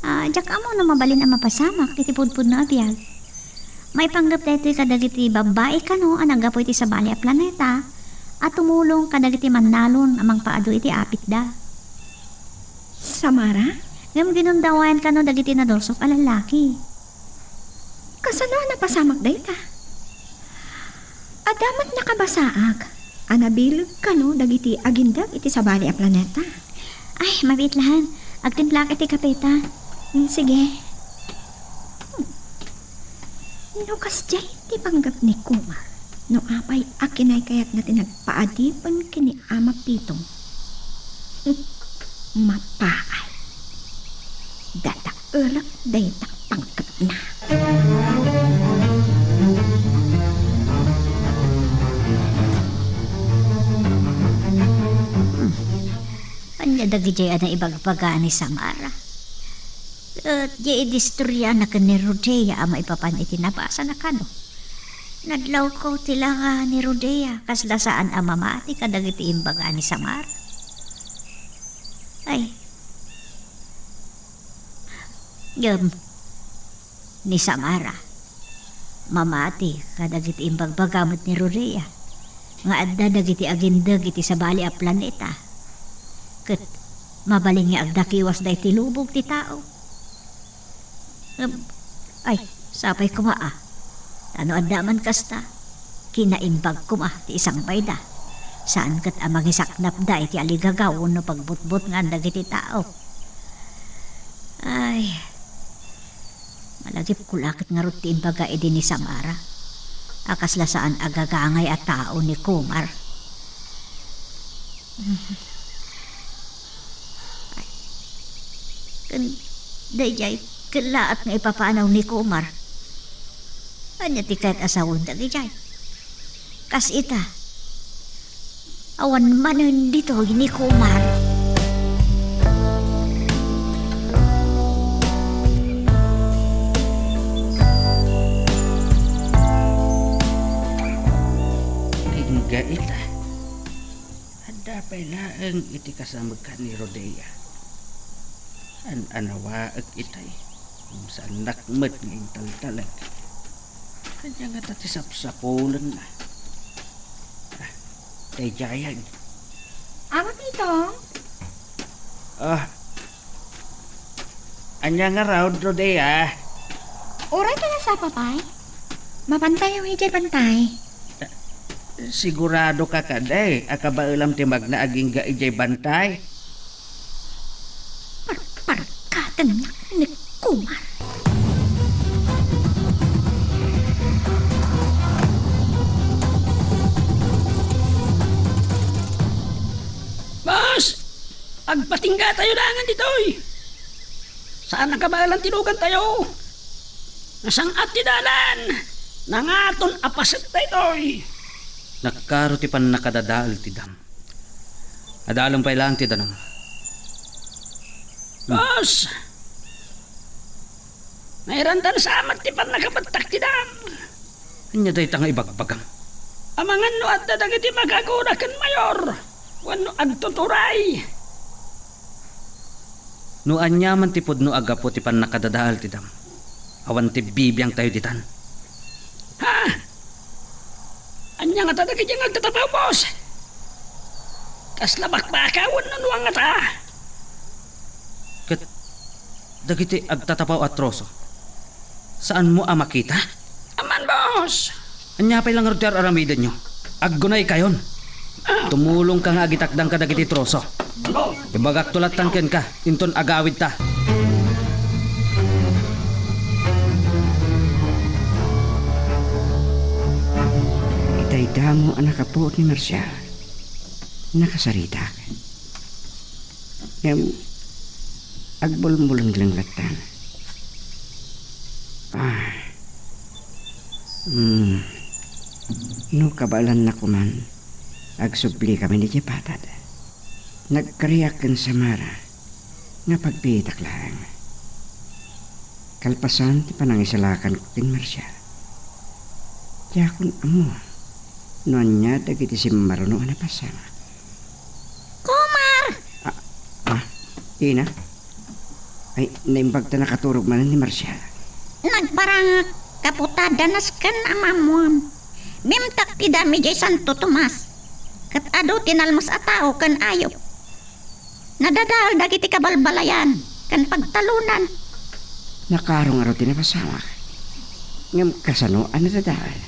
Ah, diak ammo no mabalin a mapasamak iti pudpudno a biag. Maipanggep daytoy kadagiti babbai kano a naggapu iti sabali a planeta a tumulong kadagiti mannalon a mangpaadu iti apitda. Samara? Ngem ginundawayan kano dagiti nadursok a lallaki. Kasano a napasamak dayta? Adda met nakabasaak a nabileg kano dagiti agindeg iti sabali a planeta. Ay, mabiit laeng. Agtimplaak iti kapeta. Mm, sige. Hmm. No kasdiay ti panggep ni Kuma, no apay a kinaykayatna ti nagpaadipen ken ni Ama Pitong. Mapaay. Dadaelek dayta panggepna. Dagijay a naibagbaga ni Samara. Ket diay idi istoryaanna ken ni Rodea a maipapan iti nabasana kano. Nadlawko ti langa ni Rodea, kasla saan a mamati kadagiti imbaga ni Samara. Ay. Ngem, ni Samara, mamati kadagiti imbagbaga met ni Rodea nga adda dagiti agindeg iti sabali a planeta. Ket mabalin nga agdakiwasda iti lubong ti tao. Ngem, ay, sapay koma a. Ta no adda man kasta, kinaimbag koma ti isangbayda. Saan ket a mangisaknapda iti aligagaw wenno pagbutbutngan dagiti tao. Ay, malagipko la ket ngarud ti imbaga idi ni Samara a kasla saan a gagangay a tao ni Kumar. Ay, ken daydiay kellaat nga ipapanaw ni Kumar. Ania ti kayat a sawen dagijay? Kas ita, awan manen ditoy ni Kumar. Ingga ita. Adda pay laeng iti kasamekan ni Rodea. An-anawaek itay, ngem saannak met nga intaltalek. Ania ngata ti sapsapulenna? Ah, daydiayen. Ama Pitong? Ah. Ania ngarud, Rodea? Uray ta nasapa pay. Mapantayo idiay bantay. Sigurado ka kadi a kabaelam ti magna agingga idiay bantay? Parparkatennak ni Kumar. Boss! Agpatingga tayo dangan ditoy! Saan a kabaelan ti lugantayo? Nasang-at ti dalan! Nangaton a paset daytoy! Nakaro ti pannakadadael ti dam. Adalem pay laeng ti danum. Boss! Nairantan sa met ti pannakabettak ti dam. Ania dayta nga ibagbagam? Amangan no adda dagiti makagura ken mayor wenno agtuturay. No ania man ti pudno a gapu ti pannakadadael ti dam, awan ti bibiangtayo ditan. Ha? Ania ngata dagiti nga agtatapaw, boss? Kasla bakbaka wenno no angata? Ket dagiti agtatapaw a troso, saanmo a makita? Aman, boss! Ania pay la ngarud ti ar-aramidenyo? Aggunaykayon. Ah. Tumulongka nga agitakdan kadagiti troso. Ibagakto lattan kenka, inton agawidta. Itay damo a nakapuot ni Marcial, nakasaritak. Ngem agbulbuleng lattan. Ah. Hmm. No kabaelanna koman, agsubli kami idiay patad. Nagkariak ken Samara nga pagbiitak laeng. Kalpasan ti panangisalakanko ken Marcia, diakon ammo no ania dagiti simmaruno a napasamak. Kumar! Ah, ah, Ina? Ay, naimbag ta nakaturog manen ni Marcia. Nagparangak, kaputada nasken a mamuam. Mimtak ti dam idiay Santo Tomas. Ket adu ti nalmes a tao ken ayup. Nadadael dagiti kabalbalayan ken pagtalunan. Nakaro ngarud ti napasamak. Ngem kasano a nadadael?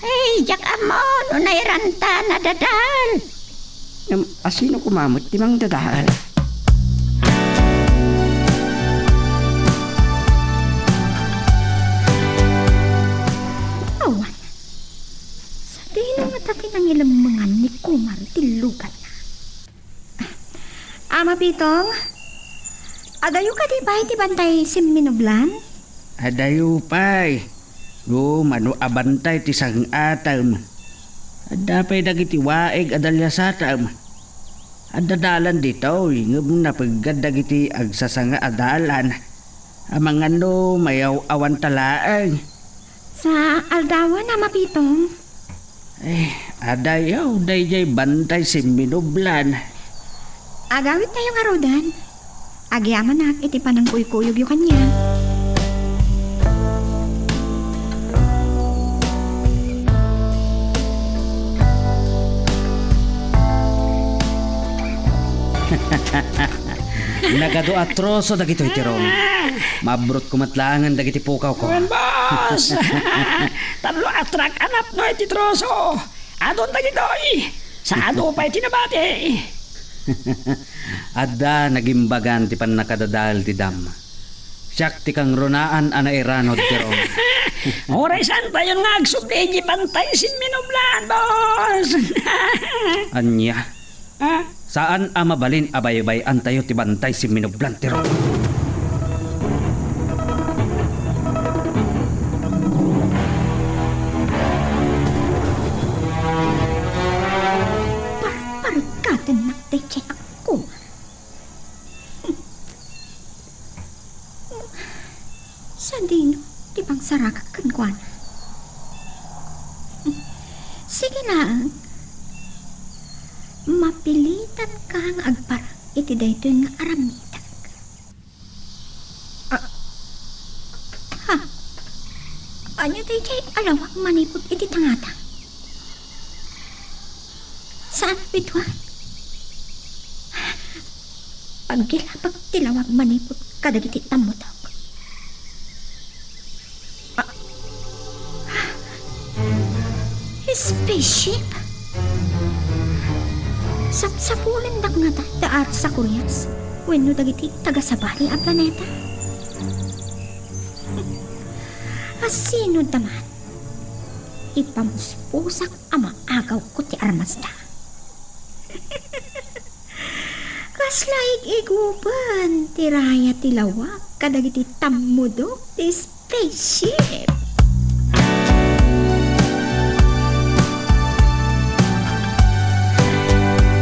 Ay, diak ammo no nairanta nadadael. Ngem asino koma met ti mangdadael? Awan. Sadino ngata ti nangilemmengan ni Kumar ti luganna? Ama Pitong, adayo kadi pay ti bantay simminublan? Adayo pay. No mano a bantay ti sang-atem, adda pay dagiti waig a daliasatem. Adda dalan ditoy, ngem napeggad dagiti agsasanga a dalan. Amangan no mayaw-awanta laeng. Sa aldawen a mapitong. Eh, adayaw, dayjay bantay simminublan. Agawidtayo ngaruden. Agyamanak iti panangkuykuyogyo kaniak. Nagadu a troso dagitoy, Tirong. Mabrutko met laengen dagiti pukawko. Wen, boss! Tallo a trak a napno iti troso. Adun dagitoy. Sa adu pay ti nabati. Adda nagimbagan ti pannakadadael ti dam. Siak ti kangrunaan a nairanod, Tirong. Uray saantayon nga agsubli iti bantay simminublan, boss. Ania? Ah? Saan a mabalin a baybay-antayo ti bantay simminublan, Tirong. Parparikatennak daydiay a kuma. Sadino ti pangsaragak kenkuana? Sige laeng, mapilitanka nga agparang iti daytoy nga aramidek. Ah. Ha? Ania daydiay a lawag manipud iti tangatang? Saan a bitua? Aggilapek ti lawag manipud kadagiti tammudok. Ah. Spaceship? Sapsapulendak ngata da Arsa Curias wenno dagiti taga-sabali a planeta? Asino da man? Ipamuspusak a maagawko ti armasda. Kasla ig-igupen ti raya ti lawag kadagiti tammudok ti spaceship.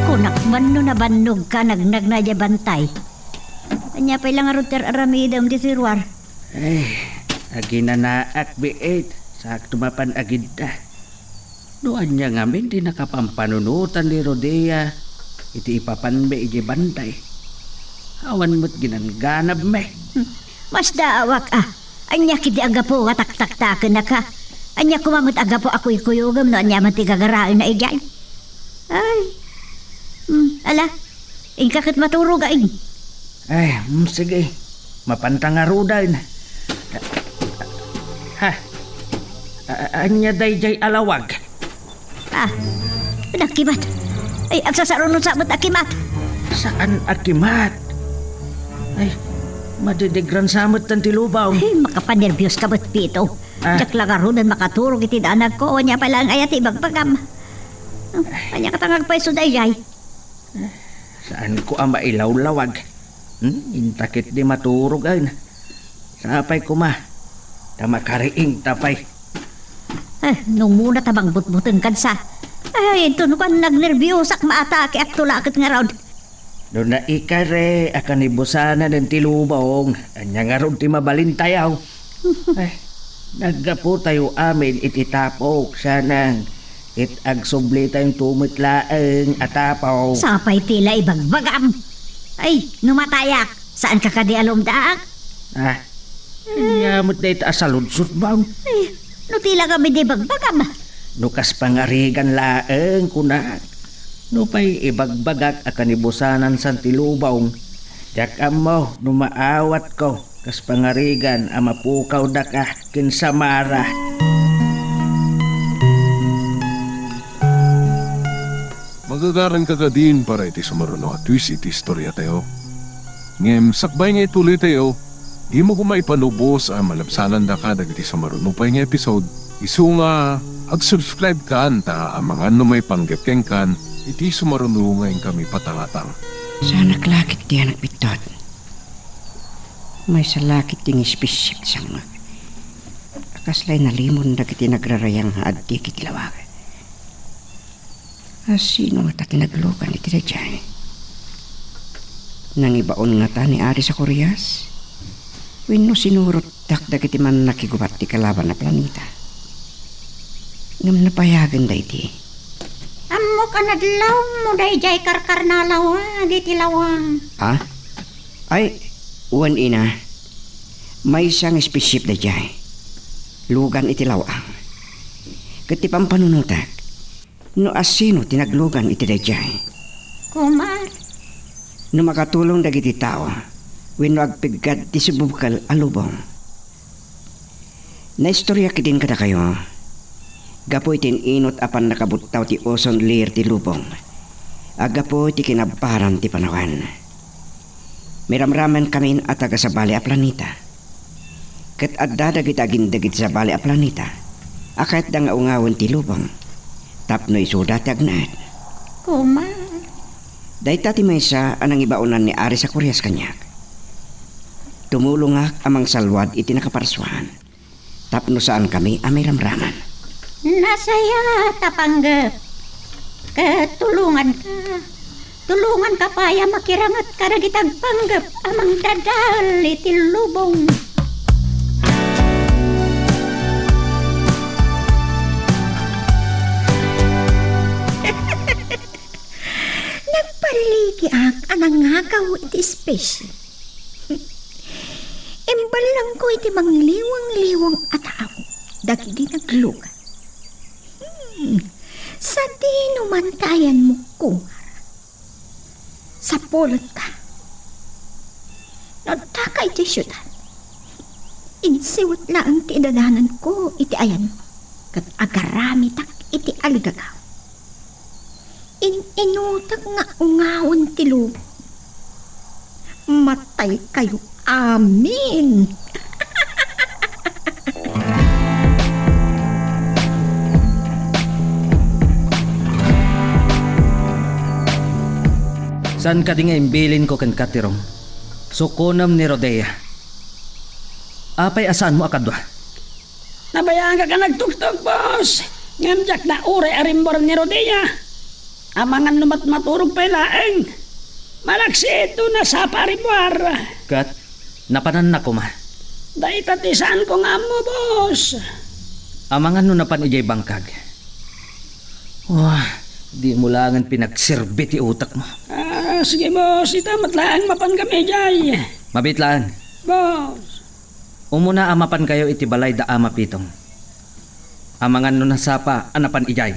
Kunak man no nabannogka nagnagna idiay bantay. Ania pay la ngarud ti ar-aramidem ditoy ruar? Ay, aginanaak, biit. Sakto mapan agidda. No ania ngamin ti nakapampanunotan ni Rodea iti ipapanmi idiay bantay. Awan met ginangganabmi. Hmm. Masdaawak a. Ania ketdi a gapu a taktaktakennaka? Ania koma met a gapu a kuykuyogem no ania man ti gagaraenna idiay? Ay. Hmm, ala. Inka ket maturog, ay. Ay, mm, sige. Mapanta ngaruden. Ha? A-, ania daydiay a lawag? Ah, nakimat. Ay, agsasarunod sa met a kimat. Saan a kimat? Ay, madidigran sa met ti lubong. Ay, makapanerbios ka met, Pito. Ah. Diak la ngaruden makaturog iti danagko. Ania pay laeng aya ti ibagbagam? Ania kata nga agpayso daydiay? Saanko a mailawlawag. Hmm? Inta ketdi maturogen. Sapay koma ta makariingta pay. Eh, no umuna ta mangbutbuteng kadsa. Ay, inton kuan, nagnerbiosak, maatakeak to la ket ngarud. No naikari a kanibusanan ti lubong, ania ngarud ti mabalintayo? Eh, naggapotayo amin iti tapok, sanang ket agsublitayo met laeng a tapok. Sapay ti la ibagbagam. Ay, no matayak, saanka kadi a lumdaak? Ah, ania met dayta a saludsodmo? Ay, no ti la kami di bagbagam. No kas pangarigan laeng, kunak. Nupay ibagbagak a kanibusanan san ti lubong, diak ammo no maawatko. Kas pangarigan a mapukawdaka ken Samara. Magagaranka kadin para iti sumaruno a twist iti istoriatayo. Ngem sakbay nga ituloytayo, dimo koma ipanubos a malabsanandaka dagiti sumaruno pay nga episode, isu nga ag-subscribe kan ta amangan no maipanggep kenkan iti sumaruno nga inkami patangatang. Saanak la ket ti anak bitot. Maysa la ket ti ngispisiak ti sangmak. A kaslay nalimon dagiti nagrarayang nga adda iti lawag. A sino ngata ti naglugan iti daydiay? Nangibaon ngata ni Ari Zacarias? Wenno sinurotdak dagiti mannakigubat ti kalaban a planeta? Ngem napayagen daydi. Ammok a nadlawmo daydiay karkarnalawag iti lawang. Ha? Ay, wen ina. Maysa nga spaceship daydiay. Lugan iti lawang. Ket ti pampanunotek, no asino ti naglugan iti daydiay. Kumar. No makatulong dagiti tao, wenno agpiggad ti sibubukel a lubong. Naistoryak idin kadakayo, gapu iti in-inut a pannakabuttaw ti ozone layer ti lubong, a gapu iti kinabbaran ti panawen. Miramramankami a taga sabali a planeta. Ket adda dagiti agindeg iti sabali a planeta a kayatda nga ungawen ti lubong tapno isuda ti agnaed. Kumar. Dayta ti maysa a nangibaonan ni Ari Zacarias kaniak. Tumulongak a mangsalwad iti nakaparsuaan tapno saankami a mairamraman. Nasayaat a panggep. Ket tulonganka. Tulonganka pay a makiranget kadagiti agpanggep a mangdadael iti lubong. Nagpaligiak a nangagaw iti espesye. Imballengko iti mangliwang-liwang a tao dagiti naglugan. Hmm, sadino man ti ayanmo, Kumar? Sapulotka. No addaka idiay siudad, insiwet laeng ti idadananko iti ayanmo, ket agaramitak iti aligagaw. In-inutek nga ungawen ti lubong. Mataykayo amin! Saan kadi nga imbilinko kenka, Tirong? Sukonem ni Rodea. Apay a saanmo a kadua? Nabayaangak a nagtuktok, boss. Ngem diak nauray a rimmuar ni Rodea. Amangan no matmaturog pay laeng. Malaksid no nasapa a rimmuar. Ket napananna koma. Dayta ti saanko nga ammo, boss. Amangan no napan idiay bangkag. Wah, dimo laengen pinagserbi ti utekmo. Ah, sige, boss. Ita met laeng mapankami idiay. Mabiit laeng. Boss. Umuna a mapankayo iti balay da Ama Pitong. Amangan no nasapa a napan idiay.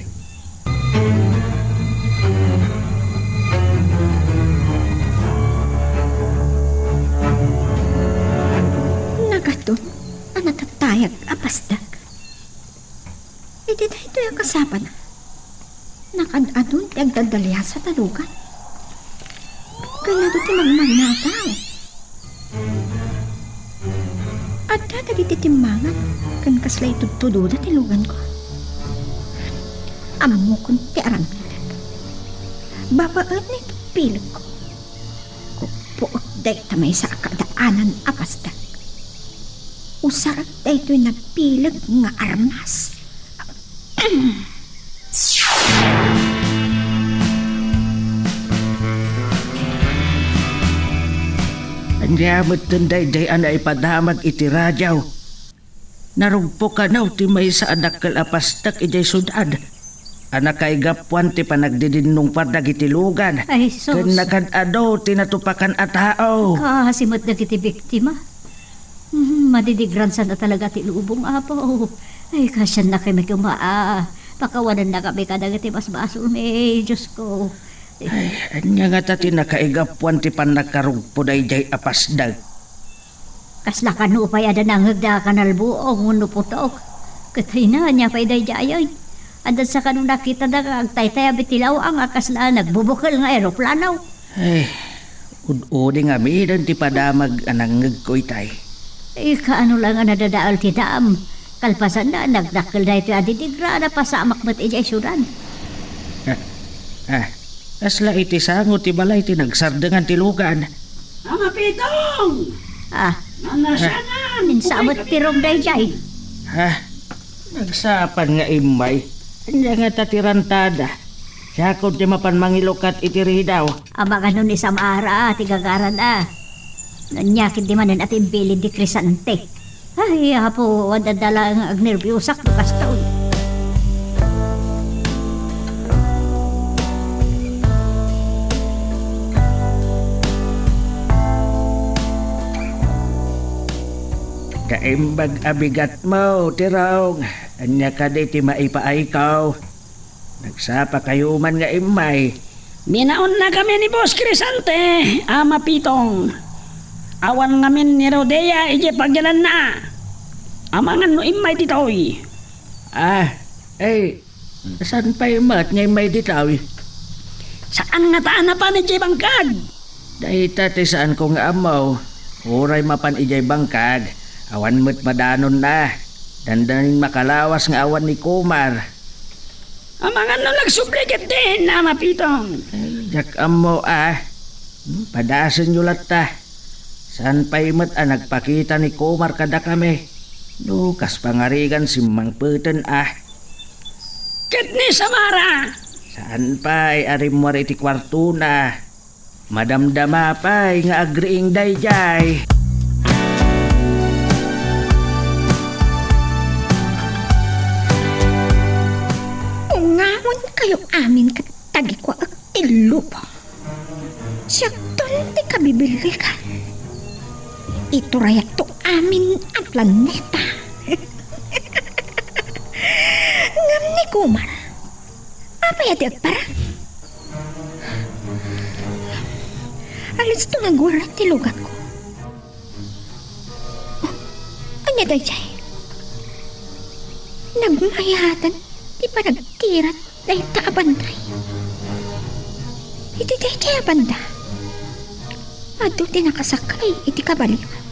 Nagaton a natattayag a pasdak. Iti daytoy a kasapana, nakad-adun ti agdaldaliasat a lugan. Ken adu ti magmannataw. Adda dagiti timmangan ken kasla itudtudoda ti luganko. Ammokon ti aramidek. Babaen iti pilegko. Kuppoek dayta maysa a kadaanan a pasdak. Usarek daytoy napileg nga armas. Ania metten daydiay a naipadamag iti radio? Narugpo kano ti maysa a dakkel a pasdak idiay siudad a nakaigapuan ti panagdidinnungpar dagiti lugan. Ay, sus. Ken nakad-adu ti natupakan a tao. Kaasi met dagiti biktima. Hmm, madidigransan a talaga ti lubong, Apo. Ay, kasiannakami koma a pakawanennakami kadagiti basbasolmi, Diosko. Ay, ania ngata ti nakaigapuan ti pannakakarugpo daydiay a pasdak? Kasla kano pay a danangngeg da a kanalbuong wenno putok. Ket hayna, ania pay daydiay? Adda sa kano nakitada nga agtaytayab iti lawang a kasla nagbubukel nga eroplano? Ay, ud-udi ngamiden ti padamag a nangngegko itay. Ay, kaano la nga nadadael ti dam? Kalpasanna, nagdakkel daytoy a didigra a napasamak met idiay siudad. Ah, ah, kasla iti sango ti balay ti nagsardengan ti lugan. Ama Pitong! Ah. Nanasanan! Insa met ti Rom daydiay? Ah, nagsapan nga immay. Ania ngata ti rantada? Siakon ti mapan mangilukat iti ridaw. Amangan no ni Samara ti gagaran a. Ania ketdi manen a ti imbilin ni Crisante. Ay, Apo, adda laeng nga agnerbiosak no kastoy. Kaimbag a bigatmo, Tirong. Ania kadi ti maipaayko? Nagsapakayo man nga immay. Binaonnakami ni Boss Crisante, Ama Pitong. Awan ngamin ni Rodea idiay pagyalanna. Amangan no immay ditoy. Ah, eh, saan pay met nga immay ditoy? Saan ngata a napan idiay bangkag? Dayta ti saanko nga ammo. Uray mapan idiay bangkag, awan met madanonna. Dandanin makalawas nga awan ni Kumar. Amangan no nagsubli ketdin, Ama Pitong. Ay, diak ammo, ah. Hmm, padasenyo latta. Saan pay met a nagpakita ni Kumar kadakami? No kas pangarigan simmangpeten, ah. Ket ni Samara? Saan pay a rimmuar iti kuartona? Madamdama pay nga agriing daydiay. Ungamonkayo amin ket tagikuaek ti lubong. Siakton ti kabibiligan. Iturayakto amin a planeta. Ngem ni Kumar, apay a di agparang? Alisto nga agwarang ti luganko. Oh, ania daydiay? Nagmayadan ti panagtiran dayta a banday. Iti daydiay a banda, adu ti nakasakay iti kabalio.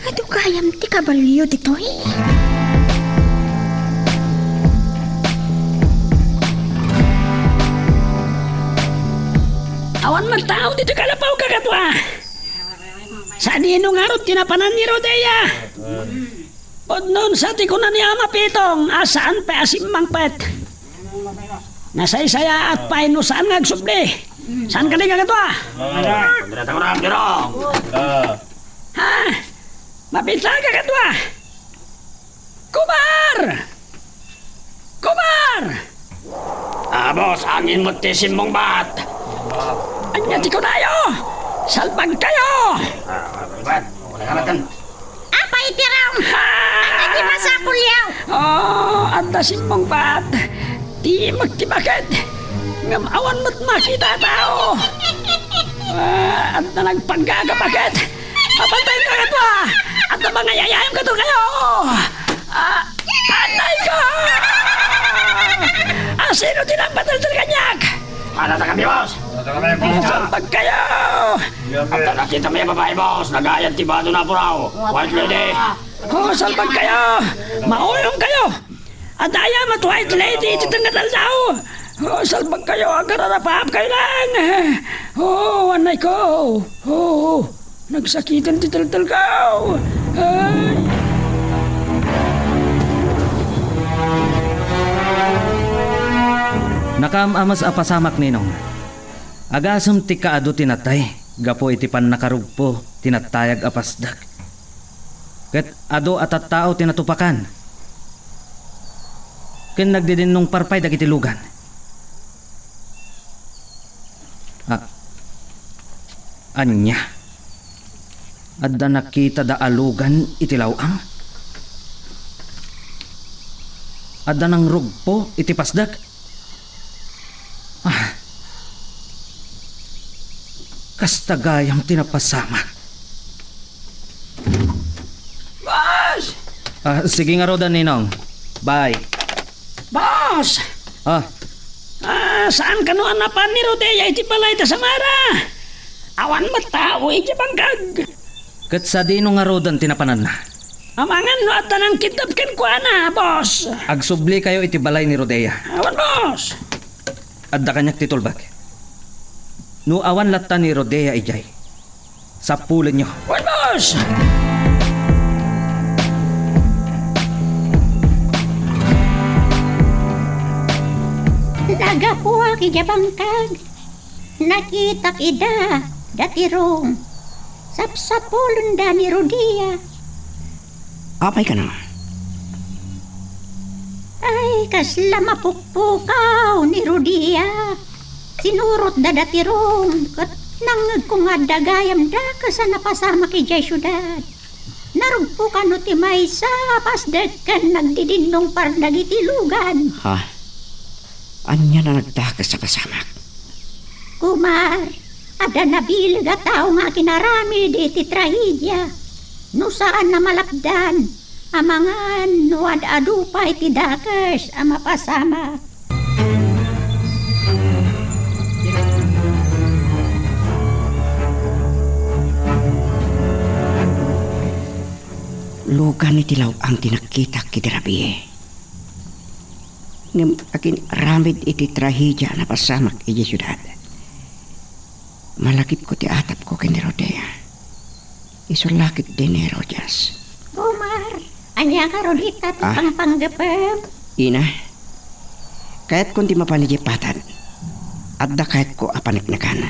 Adu gayam ti kabalio ditoy. Awan met tao ditoy kalapaw, kakadua. Sadino ngarud ti napanan ni Rodea? Pudno sa ti kuna ni Ama Pitong a saan pay a simmangpet. Nasaysayaat pay no saan nga agsubli. Saan kadi, kakadua? Dira ta kurang, Dirong. Ha? Mapita, kakadua? Kumar! Kumar! Ah, boss, angin met ti simmungbat. Ania ti kunayo? Salbagkayo! Ah, bat, wala ka natin. Apay, Tirong! Ha! Ania ti masapulyo? Oh, adda simmungbat. Ti magtibaket. Ngem awan met makita a tao. Ah, adda nagpaggaga baket. Apantay, kakadua! Adda mangayayam kadakayo! Ah, anay ko! Asino ti nagpataltal kaniak? Ano ta kami, boss? Salbagkayo! Adda nakita mi a babai, boss. Nagayad ti bado na puraw. White lady. Oh, salbagkayo! Mauyongkayo! Adda aya met white lady iti tengngataldaw. Oh, salbagkayo, agararapapkayo lang. Oh, anay ko. Oh, nagsakiten ti teltelko. Ay. Nakaam-amas a pasamak, Ninong. Agasem ti kaadu ti natay gapu iti pannakarugpo ti natayag a pasdek. Ket adu a tattao ti natupakan ken nagdidinnungpar pay dagiti lugan. A-, ania? Adda nakitada a lugan iti law-ang? Adda nangrugpo iti pasdek? Ah. Kasta gayam ti napasamak. Boss! Ah, sige ngaruden, Ninong. Bye. Boss! Ah. Ah, saan kano a napan ni Rodea iti balay da Samara? Awan met tao iti bangkag. Ket sadino ngaruden ti napananna? Amangan no adda nangkidnap kenkuana, boss. Agsublikayo iti balay ni Rodea. Awan, boss. Adda kaniak ti tulbek. No awan latta ni Rodea idiay, sapulenyo. Wen, boss! Gapuak idiay bangkag, nakitak ida, da Tirong. Sapsapulenda ni Rodia. Apay kano? Ay, kasla mapukpukaw ni Rodia. Sinurotda da Tirong, ket nangngegko nga adda gayam dakes a napasamak idiay siudad. Narugpo kano ti maysa a pasdek ken nagdidinnungpar dagiti lugan. Ha? Ania a nagdakes a pasamak? Kumar, adda nabileg a tao nga akinaramid iti trahedia. No saan a malapdan, amangan no ad-adu pay ti dakes a mapasamak. Lugan iti law-ang ti nakitak idi rabii. Ngem akin-aramid iti trahedia a napasamak idiay siudad. Malagipko ti atapko ken ni Rodia. Isu la ketdi ni Rojas. Kumar, ania ngarud ita ti Ah? pangpanggepem? Ina, kayatkon ti mapan idiay patad. Adda kayatko a paneknekan.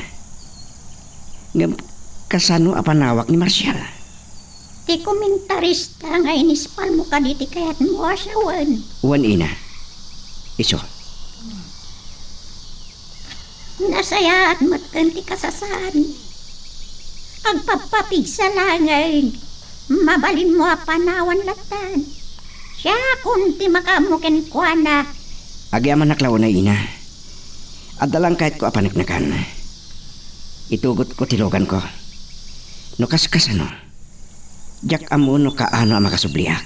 Ngem kasano a panawak ni Marcial? Ti komentarista nga inispalmo kaditi kayatmo a sawen. Wen, ina. Isu. Nasayaat met ken ti kasasaan. Agpagpapigsa laeng, mabalinmo a panawan lattan. Siakon ti makaammo kenkuana. Agyamanak la unay, ina. Adda lang kayatko a paneknekan. Itugotko ti luganko. No kaskasano, diak ammo no kaano a makasubliak.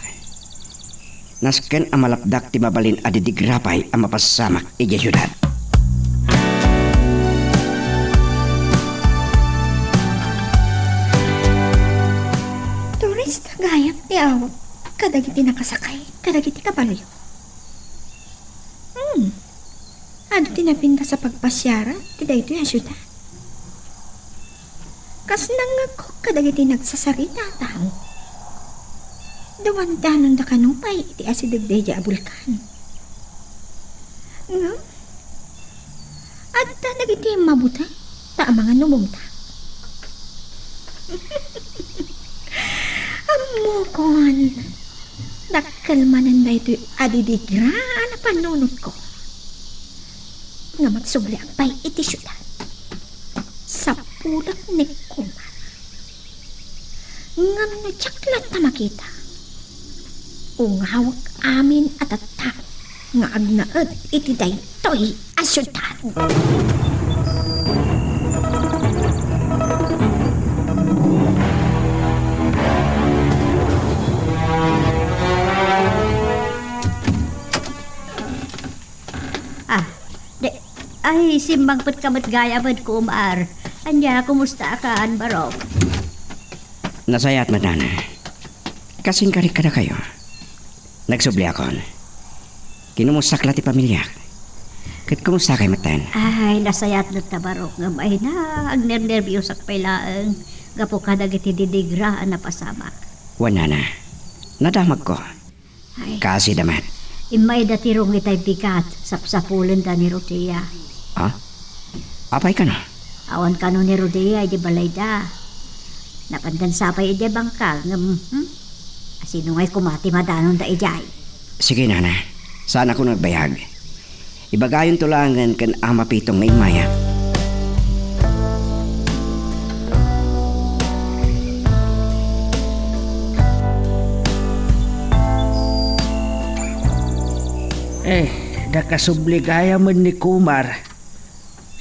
Nasken a malapdak ti mabalin a didigra pay a mapasamak idiay siudad. Turista gayam ti awak kadagiti nakasakay kadagiti kabalio. Hmm. Adu ti napintas a pagpasiaran ti daytoy a siudad. Kas nangngegko kadagiti nagsasarita a tao. Dumandanonda kano pay iti asideg daydiay a bulkan. Ngem, adda dagiti immabuteng ta amangan no bumtang. Ammokon, dakkel manen daytoy a didigra a napannunotko. Ngem agsubliak pay iti siudad. Sapulek ni Kumar. Ngem no diak latta makita, ungawek amin a tattao nga agnaed iti daytoy a siudad. Ah, de, ay, simmangpetka met gayam, Kumar. Ania, kumusta ka, Barok? Nasayaat met, nana. Kas inkarik kadakayo. Nagsubliakon. Kinumusta la ti pamiliak? Ket kumusta kay metten? Ay, nasayaat latta, Barok, ngem ay na, agnernerbiosak pay laeng gapu kadagiti didigra a napasamak. Wen, nana. Nadamagko. Ay. Kaasi da met. Immayda ti rong itay bigat, sapsapulenda ni Rodia. Ha? Apay kano? Awan kano ni Rodia idi balayda. Napandan sapay idiay bangkag, ngem, hmm? Asino ngay koma ti madanonda idiay? Sige, nana. Saan ako nagbayag. Ibagayonto laengen ken Ama Pitong nga immaya. Eh, nakasubli gayam ni Kumar.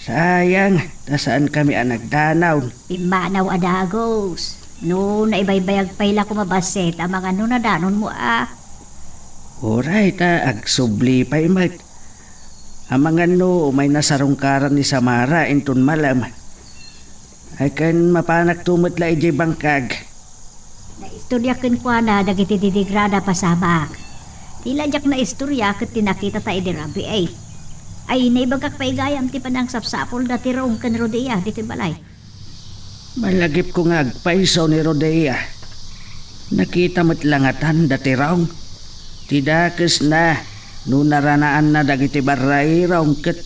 Sayang, ta saan kami a nagdanaw. Pimmanaw a dagus. No naibaybayag pay la koma bassit, amangan no nadanonmo a. Uray ta agsubli pay met. Amangan no umay nasarungkaran ni Samara inton malem. Ay ken mapanakto met la idiay bangkag. Naistorya kenkuana dagiti didigra a napasamak. Ti la diak naistorya ket ti nakitata idi rabii. Ay, naibagak pay gayam ti panangsapsapulda ti Rong ken Rodia ditoy balay. Malagipko nga agpayso ni Rodia. Nakita met la ngatan da ti Rong. Ti dakesna no naranaanna dagiti barrairong ket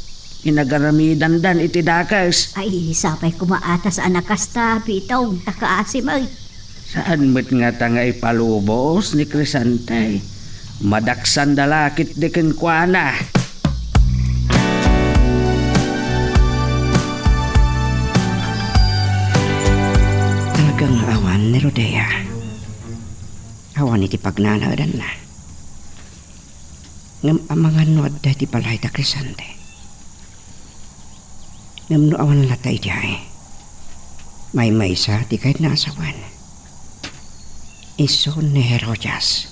inagaramedandan iti dakes. Ay, sapay koma a ta saan a kasta, Pitong, ta kaasi met. Saan met ngata nga ipalubos ni Crisante? Madaksanda la ketdi kenkuana. Talaga nga awan ni Rodea. Awan iti pagnanaedanna. Ngem amangan no adda iti balay da Crisante. Ngem no awan latta idiay, maymaysa ti kayatna a sawen. Isu ni Herodias,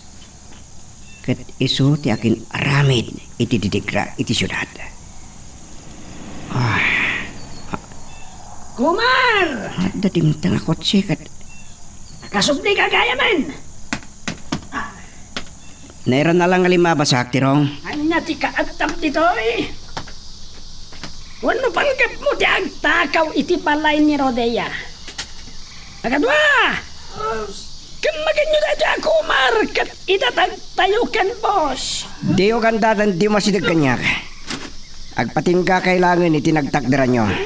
ket isu ti agin-aramid iti didigra iti siudad. Ah, ah. Kumar! Adda dimteng a kotse ket nakasubli ka gayamen! Nairana lang nga limmabasak, Tirong. Ania ti kaadtam ditoy? Wenno palkepmo ti agtakaw iti balay ni Rodea? Nakadua! Kemmagenyo daytoy a Kumar ket idatagtayo ken boss. Diyo kandadan, diyo masideg kaniak. Agpatingga kay langen iti nagtakderanyo. Ah,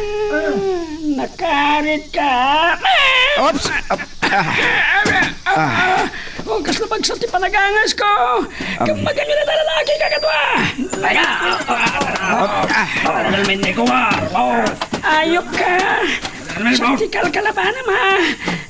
nakarit ka. Oops! Op-, ah. Ah. Oh, kasla bagsa ti panagangas ko. Am. Kemmagenyo dayta lalaki, kakadua. Ay, ah, ah, ah, ah, ah. Op-, ah. Ano naman ni Kumar? Oh. Ayop ka. Ano naman, boss? Siak ti kalkalabanam, ha?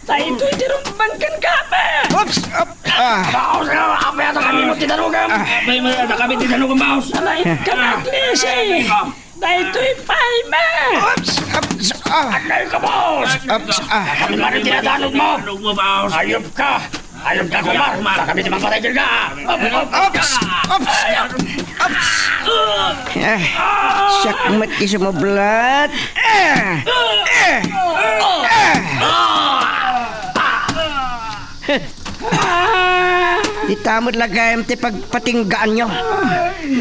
Daytoy ti rumbeng ken kape. Oops! Op-, ah. Baos, ah, apay ata kami mo ti danugam. Ah. Apay mo ata kami ti danugam, baos. Alay, kanaklisi. Ah. Daytoy pay, ma. Oops! Oops! Ah! Agay ka, boss! Oops! Ah! Kami man ang tinadanod mo! Danod mo, boss! Ayop ka! Ayop ka, Kumar! Baka may timang patay ka! Oops! Oops! Oops! Eh, siak met ti sumublat. Eh! Eh! Eh! Dita met la gayam ti pagpatinggaanyo.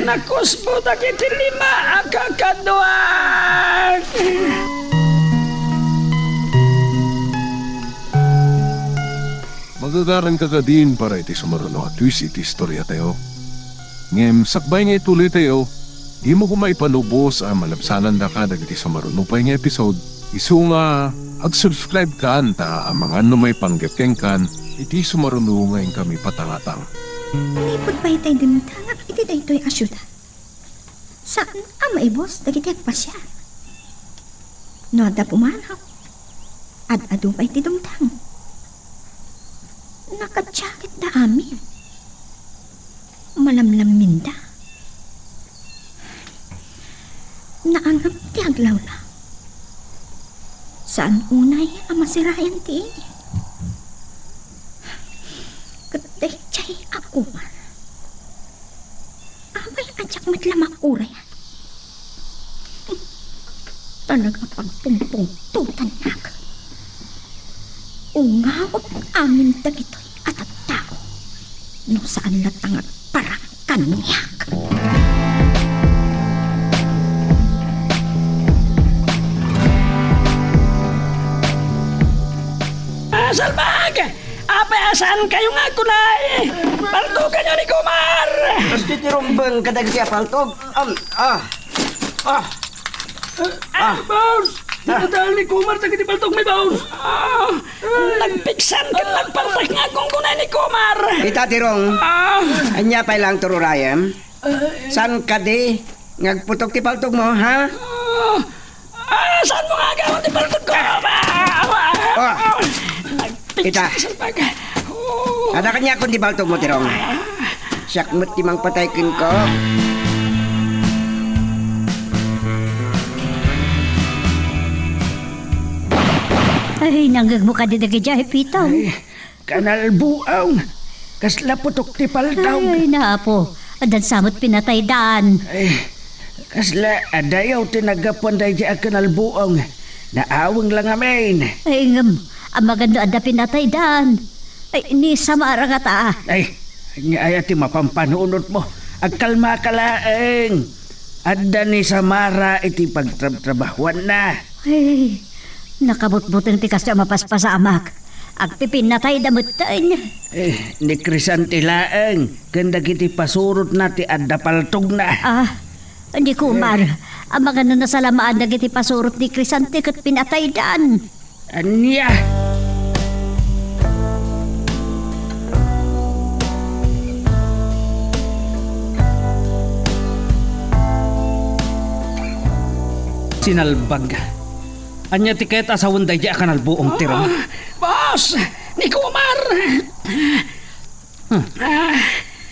Nakusbo dagiti lima a kakaduak. Magagaranka kadin para iti sumaruno a twist iti istoriatayo. Ngem sakbay nga ituloytayo, dimo koma ipalubos a malabsanandaka dagiti sumaruno pay nga episode. Isu nga, ag-subscribe kan ta amangan no maipanggep kenkan iti sumaruno nga inkami patangatang. Manipud pay tay dimtengak iti daytoy a siudad, saan a maibus dagiti agpasiar. No adda pumanaw, ad-adu pay ti dumteng. Nakadiaketda amin. Malamlamminda. Naangep ti aglawlaw. Saan unay a masirayan ti init. Ket daydiay a Kumar. Apay a diak met la maurayan? Talaga pagpungpungtotannak. Ungawek amin dagitoy a tattao no saan latta nga agparang kaniak. Ah, salbag! Apay a saankayo nga agkunay? Paltuganyo ni Kumar! Kasta ti rumbeng kadagiti a paltog. Am, ah. Ah. Ah. Boss! Ah. Dinadael ni Kumar dagiti paltog mi, boss! Ah. Nagpiksan ket nagpartak nga agkungkunay ni Kumar! Ita, Tirong. Ah. Ania pay lang tururayem? Saan kadi nga agputok ti paltog mo, ha? Ah, ah, saan mo nga agawat ti paltog ko? Ah, ah, ah, ah. Ita. Nagpiksa ti salbag. Oh. Ada kaniak ti paltog mo, Tirong. Siak met ti mangpatay kenka. Ay, nangngegmo kadi dagiti ay pitong. Ay. Kanalbuong! Kasla putok ti paltog. Ay, naapo. Addan sa met pinataydan. Ay, kasla adayaw ti naggapuan daydi a kanalbuong. Naaweng la ngamin. Ay, ngem, amangan no adda pinataydan. Ay, ni Samara ngata. Ay, ania aya ti mapampanunotmo? Agkalmaka laeng. Adda ni Samara iti pagtrabtrabahuanna. Ay, nakabutbuteng ti kastoy a mapaspasamak. Agpipinnatayda metten. Eh, ni Crisante laeng ken dagiti pasurotna ti adda paltogna. Ah, Ni Kumar, amangan no nasalamaan dagiti pasurot ni Crisante ket pinataydan. Ania? Sinalbag. Ania ti kayat a sawen daydi a kanalbuong ti ruma? Ah, boss! Ni Kumar! Hmm. Ah.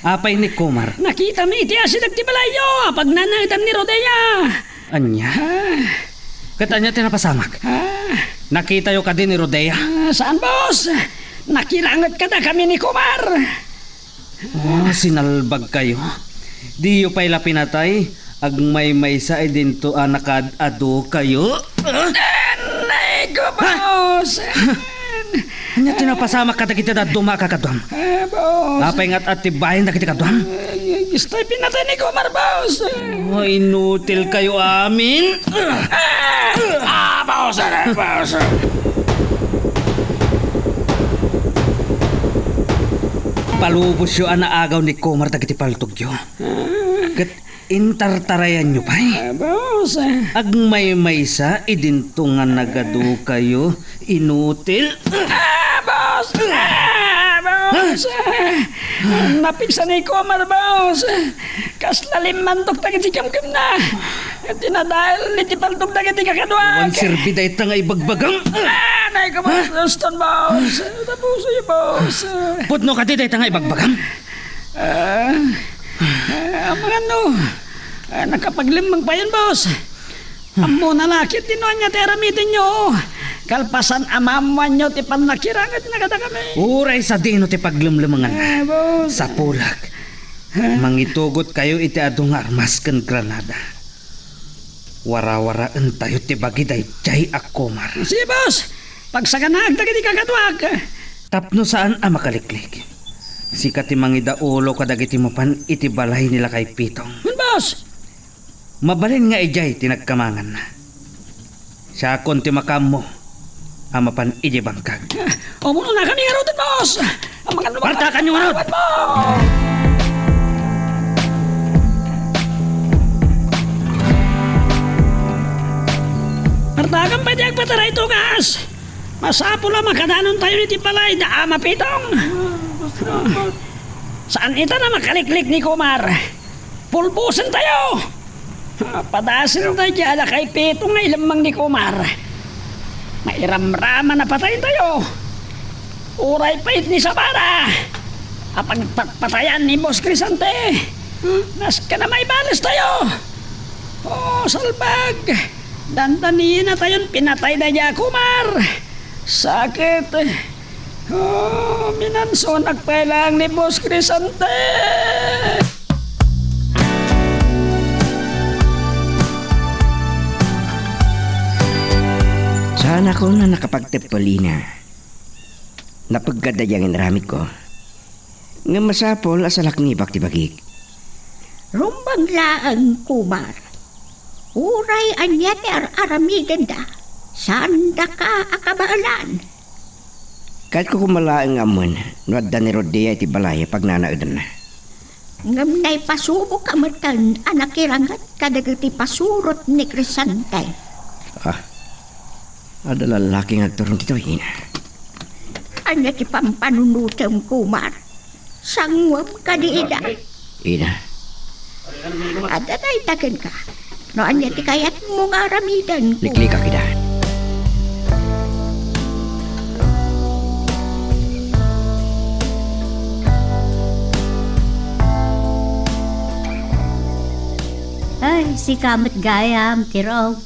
Apay ni Kumar? Nakitami iti asideg ti balayyo a pagnanaedan ni Rodea. Ania? Ah. Ket ania ti napasamak? Ah. Nakitayo kadi ni Rodea? Ah, saan, boss? Nakiranget kadakami ni Kumar. Oh, sinalbag kayo. Diyo pay la pinatay, agmaymaysa idinto a nakaad-adu kayo. Ah? Anay ko, boss! Ania ti napasamak kadagiti dadduma a kakaduam? Eh, boss. Apay nga atibayen dagiti kaduam? Eh, istoy pinatay ni Kumar, boss. Oh, inutil kayo amin. Ah, ah, boss, ah, boss. Palubosyo a naagaw ni Kumar dagiti paltogyo. Ah. Ket intartarayanyo pay? Ah, boss. Agmaymaysa idinto nga nagadukayo, inutil. Ah, boss! Ah, boss! Ah, napigsa ni Kumar, boss! Kasla limmantok dagiti kemkemna. Tinadael iti paltok dagiti kakaduak. Wan serbi dayta nga ibagbagam. Ah, nay ko, boss! Uston, boss! Tapusoy, boss! Pudno kadi dayta nga ibagbagam? Ah, ah, amangan no, ah, nakapaglemmeng payen, boss. Ammona la ketdi no ania ti aramidenyo. Kalpasan a maammoanyo ti pannakirangedna kadakami. Uray sadino ti paglemlemengan. Ah, boss. Sapulek. Ah. Mangitugot kayo iti adu nga armas ken granada. Warawaraentayo ti bagi daydiay a Kumar. Sige, boss. Pagsaganaak dagiti kakaduak. Tapno saan a makaliklik, sika ti mangidaulo kadagiti mapan iti balay ni Lakay Pitong. Wen, boss! Mabalin nga idiay ti nagkamanganna. Siakon ti makaammo a mapan idiay bangkag. Ah, umunonakami ngaruden, boss! Amangan no Partaakanyo ngarud! Awan, boss! Partaakan pay ti agpatara ito, gas! Masapul a makadanontayo iti balay da Ama Pitong. Saan ita a makaliklik ni Kumar. Pulbosentayo. Padasentayo ti Lakay Pitong nga ilemmeng ni Kumar. Mairamraman a patayentayo. Uray pay ni Sabara a pagpatpatayan ni Boss Crisante. Nasken a maibalestayo. Oh, salbag! Dandaninatayon pinatay daydiay a Kumar. Sakit. Oh, minansonak pay laeng ni Boss Crisante. Saanakon a nakapagteppel, Ina. Napegka daydiay nga inaramidko. Ngem masapul a salaknibak ti bagik. Rumbeng laeng, Kumar. Uray ania ti ar-aramidenda, saandaka a kabaelan. Kayatko koma laeng nga ammoen no adda ni Rodea iti balay a pagnanaedanna. Ngem naipasuboka metten a nakiranget kadagiti pasurot ni Crisante. Ah, adda lallaki nga agturong ditoy, Ina. Ania ti pampanunotem, Kumar? Sanguem kadi ida? Ina. Adda dayta kenka. No ania ti kayatmo nga aramiden, Kumar? Liklikak ida. Ay, sika met gayam, Tiro.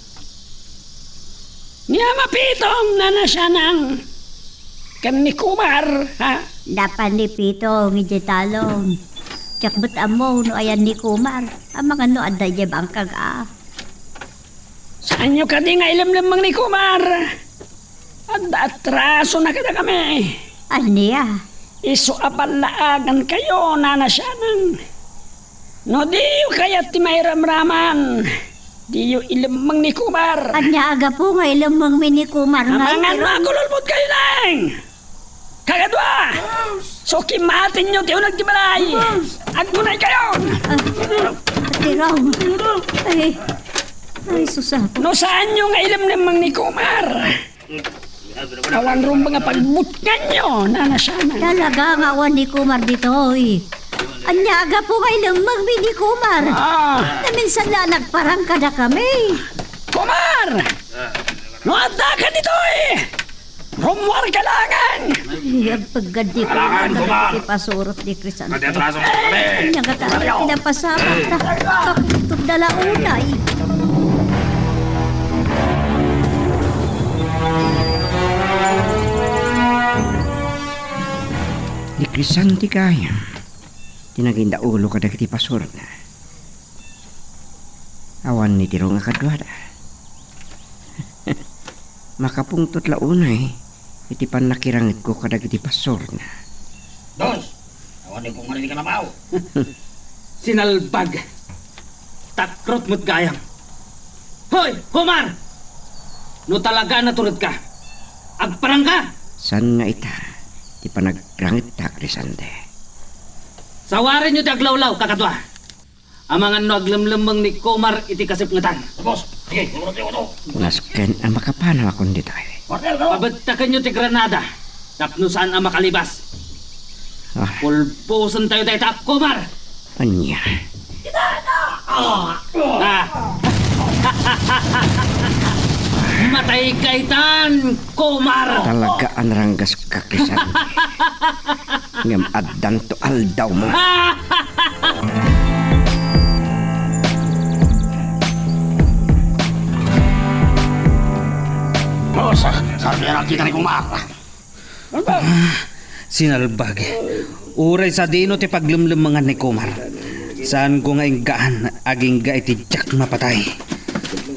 Ni Ama Pitong, Nana Sianang, ken ni Kumar, ha? Napan ni Pitong idiay talon. Diak met ammo no ayan ni Kumar. Amangan no adda idiay bangkag, a. Saanyo kadi nga ilemlemmeng ni Kumar? Adda atrasona kadakami. Ania? Isu a ballaagankayo, Nana Sianang. No diyo kayat ti mairamraman, diyo ilemmeng ni Kumar. Ania a gapu nga ilemmengmi ni Kumar nga Amangan no agululbodkayo laeng. Kakadua! Sukimatenyo ti uneg ti balay! Aggunaykayon! Ah, Tirong. Ay, ay, sus, Apo. No saanyo nga ilemlemmeng ni Kumar, awan rumbeng a pagbutnganyo, Nana Sianang. Talaga nga awan ni Kumar ditoy. Ania a gapu nga ilemmengmi ni Kumar? Ah. Naminsan la nagparang kadakami. Kumar! No addaka ditoy, rummuarka laengen! Ay, agpeggad ni Kumar dagiti pasurot ni Crisanto. Ania nga ta, pinapasamak ta. Kapungtotda la unay. Ni Crisanto gayam ti nagindaulo kadagiti pasurotna. Awan ni Tirong a kaduada. Makapungtot la unay iti pannakirangetko kadagiti pasurotna. Dos! Awan ni Kumar iti kanapaw. Sinalbag. Takrot met gayam. Hoy, Kumar! No talaga a naturedka, agparangka! Saan nga ita ti panagrangetta, Crisanto? Sawarenyo ti aglawlaw, kakadua. Amangan no aglemlemmeng ni Kumar iti kasipngetan. Boss, sige, tulungan tayo, ano? Nasken a makapanawakon ditoy. Partner, tara. Pabettakenyo ti granada tapno saan a makalibas. Ah. Pulbosentayo dayta a Kumar! Ania? Ah! Matayka itan, Kumar! Talaga a naranggaska, Crisanto. Ngem addanto aldawmo. Oh, sa-, saan kaya nakita ni Kumar? Ah, sinalbag. Uray sadino ti paglemlemmengan ni Kumar, saanko nga inggaan agingga iti diak mapatay.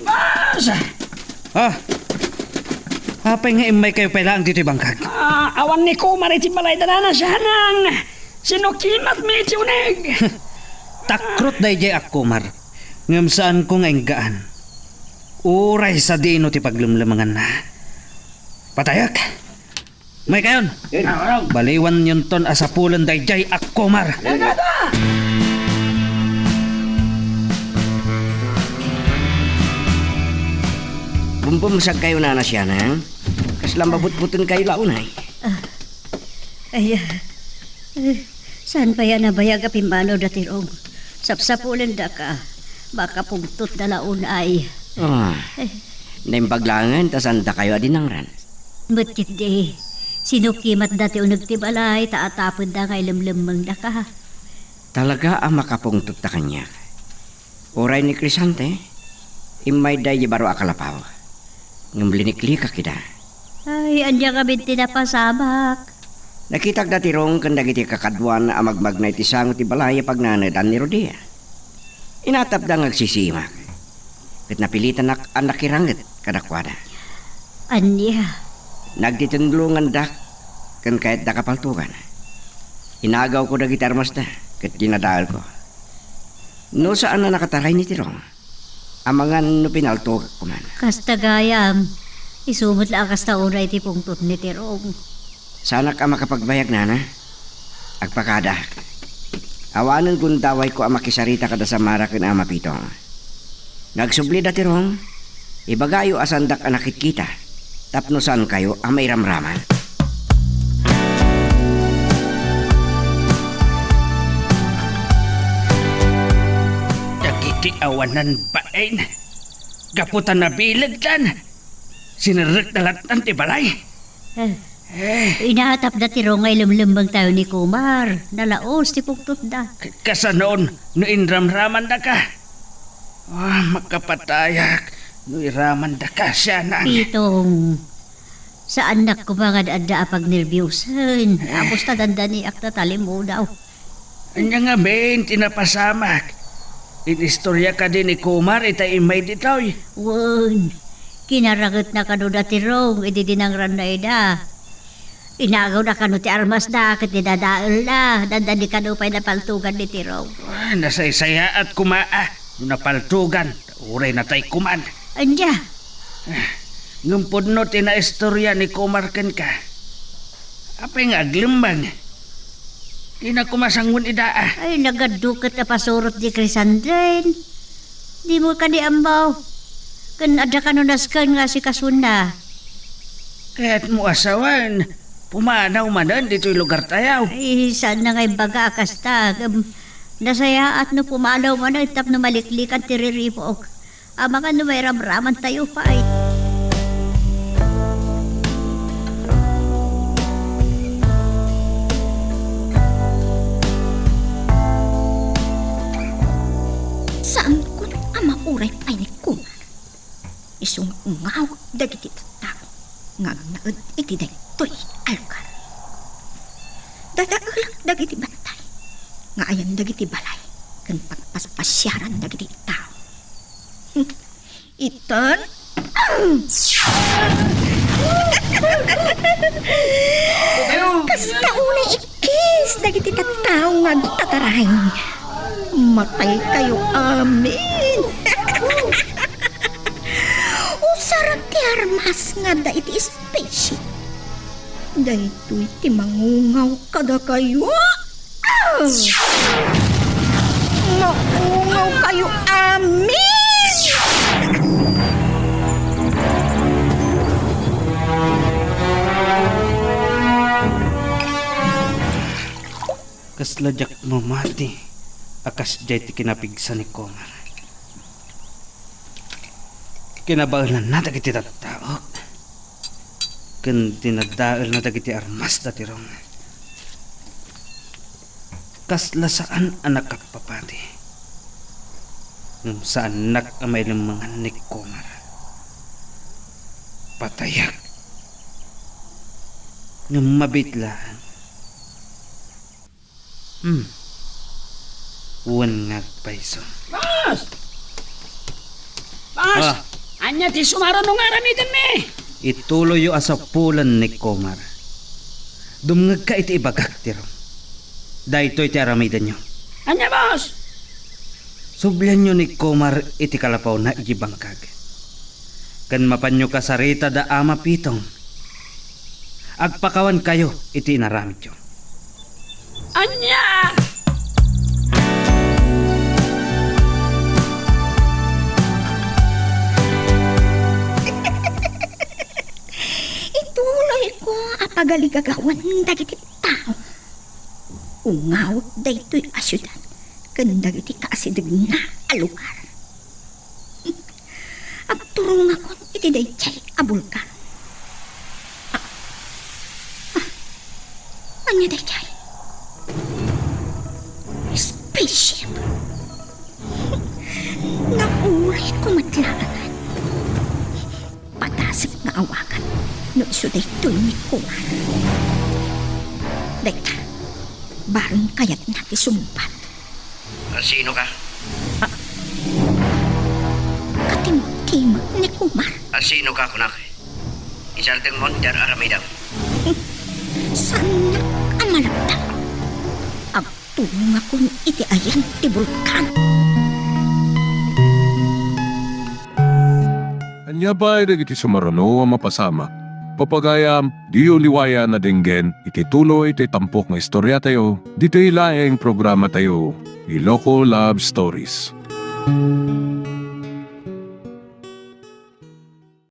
Ah, sa- Ah! Apay nga immaykayo pay laeng ditoy bangkag? Ah, awan ni Kumar iti balay da Nana Sianang. Sinukimatmi iti uneg. Takrot daydiay a Kumar, ngem saanko nga inggaan. Uray sadino ti paglemlemenganna. Patayek! Maykayon! Baliwanyonton a sapulen daydiay a Kumar. Bumbumsagkayo, Nana Sianang. Kasla mabutbutenkayo la unay. Ah. Ay, ah. Eh, saan pay a nabayag a pimmanaw da Tirong? Sapsapulendaka. Makapungtotda la unay. Ah. Eh. Naimbag laengen ta saandakayo a dinangran. Met ketdi, sinukimatda ti uneg ti balay ta atapenda nga ilemlemmengdaka. Talaga a makapungtotta kaniak. Uray ni Crisanto, immayda idiay baro a kalapaw. Ngem liniklikak ida. Ay, ania ngamin ti napasamak? Nakitak da Tirong ken dagiti kakaduana a magmagna iti sango ti balay a pagnanedan ni Rodia. Inatapda nga agsisimak, ket napilitanak a nakiranget kadakuada. Ania? Nagtitindulongandak ken kayatdak a paltogan. Inagawko dagiti armasda ket dinadaelko. No saan a nakataray ni Tirong, amangan no pinaltogak koman. Kasta gayam, isu met la a kasta unay ti pungtot ni Tirong. Saanak a makapagbayag, Nana. Agpakadaak. Awanen gundawayko a makisarita kada Samara ken Ama Pitong. Nagsubli da Tirong, ibagayo a saandak a nakitkita tapno saankayo a mairamraman. Dagiti awanan bain, gapu ta nabilegdan, sinerrekda lattan ti balay. Eh, Eh. Inatapda Tirong nga ilemlemmengtayo ni Kumar. Nalaus ti pungtotda. K-, kasanoon no inramramandaka? Ah, makapatayak no iramandaka, Sianang. Pitong, saannak koma nga adda a pagnerbiusen. Eh. Apos ta dandaniak ta talimudaw. Ania ngamin ti napasamak? Inistorya kadi ni Kumar ita immay ditoy? Wen, kinarangetna kano da Tirong idi dinangranna ida. Inagawna kano ti armasda ket dinadaelna, dandani kano pay napaltogan ni Tirong. Ah, nasaysayaat koma, ah, no napaltogan, uray natay koman. Ania? Ah, ngem pudno ti naistorya ni Kumar kenka. Apay nga aglembang? Dina koma sangoen ida, a. Ay, nagadu ket a pasurot ti Crisandren. Dimo kadi ammo. Ken adda kano nasken nga asikasona. Kayatmo a sawen, pumanaw manen ditoy lugartayo. Ay, saanna nga ibaga a kasta. Ngem nasayaat no pumanaw manen tapno maliklikan ti riribuk. Amangan no mairamramantayo pay. Saankon a mauray pay ni Kumar. Isu nga ungawek dagiti tattao nga agnaed iti daytoy a lugar. Dadaelek dagiti bantay nga ayan dagiti balay ken pagpaspasiaran dagiti tao. Itan? Kasta unay ikkis dagiti tattao nga agtataray. Mataykayo amin. Usarak ti armas nga adda iti especie. Daytoy ti mangungaw kadakayo. Ah! Maungaw kayo amin! Kasla diak mamati a kasdiay ti kinapigsa ni Kumar. Kinabaelanna dagiti tattaok ken dinadaelna dagiti armasda ti rong. Kasla saan a nakapapati. Ngem saannak a mailemmengan ni Kumar. Patayak. Ngem mabiit laeng. Hmm. Wen nga agpayso. Boss! Boss! Ah. Ania ti sumaruno nga aramidenmi? Ituloyyo a sapulen ni Kumar. Dumngegka iti ibagak ti rong. Daytoy ti aramidenyo. Ania, boss? Sublianyo ni Kumar iti kalapawna idiay bangkag. Ken mapanyo kasarita da Ama Pitong. Agpakawankayo iti inaramidyo. Ania? Ituloyko a pagaligagawan dagiti tao. Ungawek daytoy a siudad ken dagiti kaasidegna a lugar. Agturongakon iti daydiay a bulkan. Ah, ah, ania daydiay? Spaceship? Naurayko met laengen. Padasek nga awagan no isu daytoy ni Kumar. Dayta, bareng kayatna ti sungbat. Asinoka? Ah. Katimtimek ni Kumar. Asinoka, kunak? Isardengmon ti ar-aramidem. Saannak a malagda. Agturongakon iti ayan ti bulkan. Ania pay dagiti sumaruno a mapasamak? Papagayam, diyo liwayan a denggen iti tuloy ti tampok nga istoriatayo, ditoy laeng programatayo, Iloko Love Stories.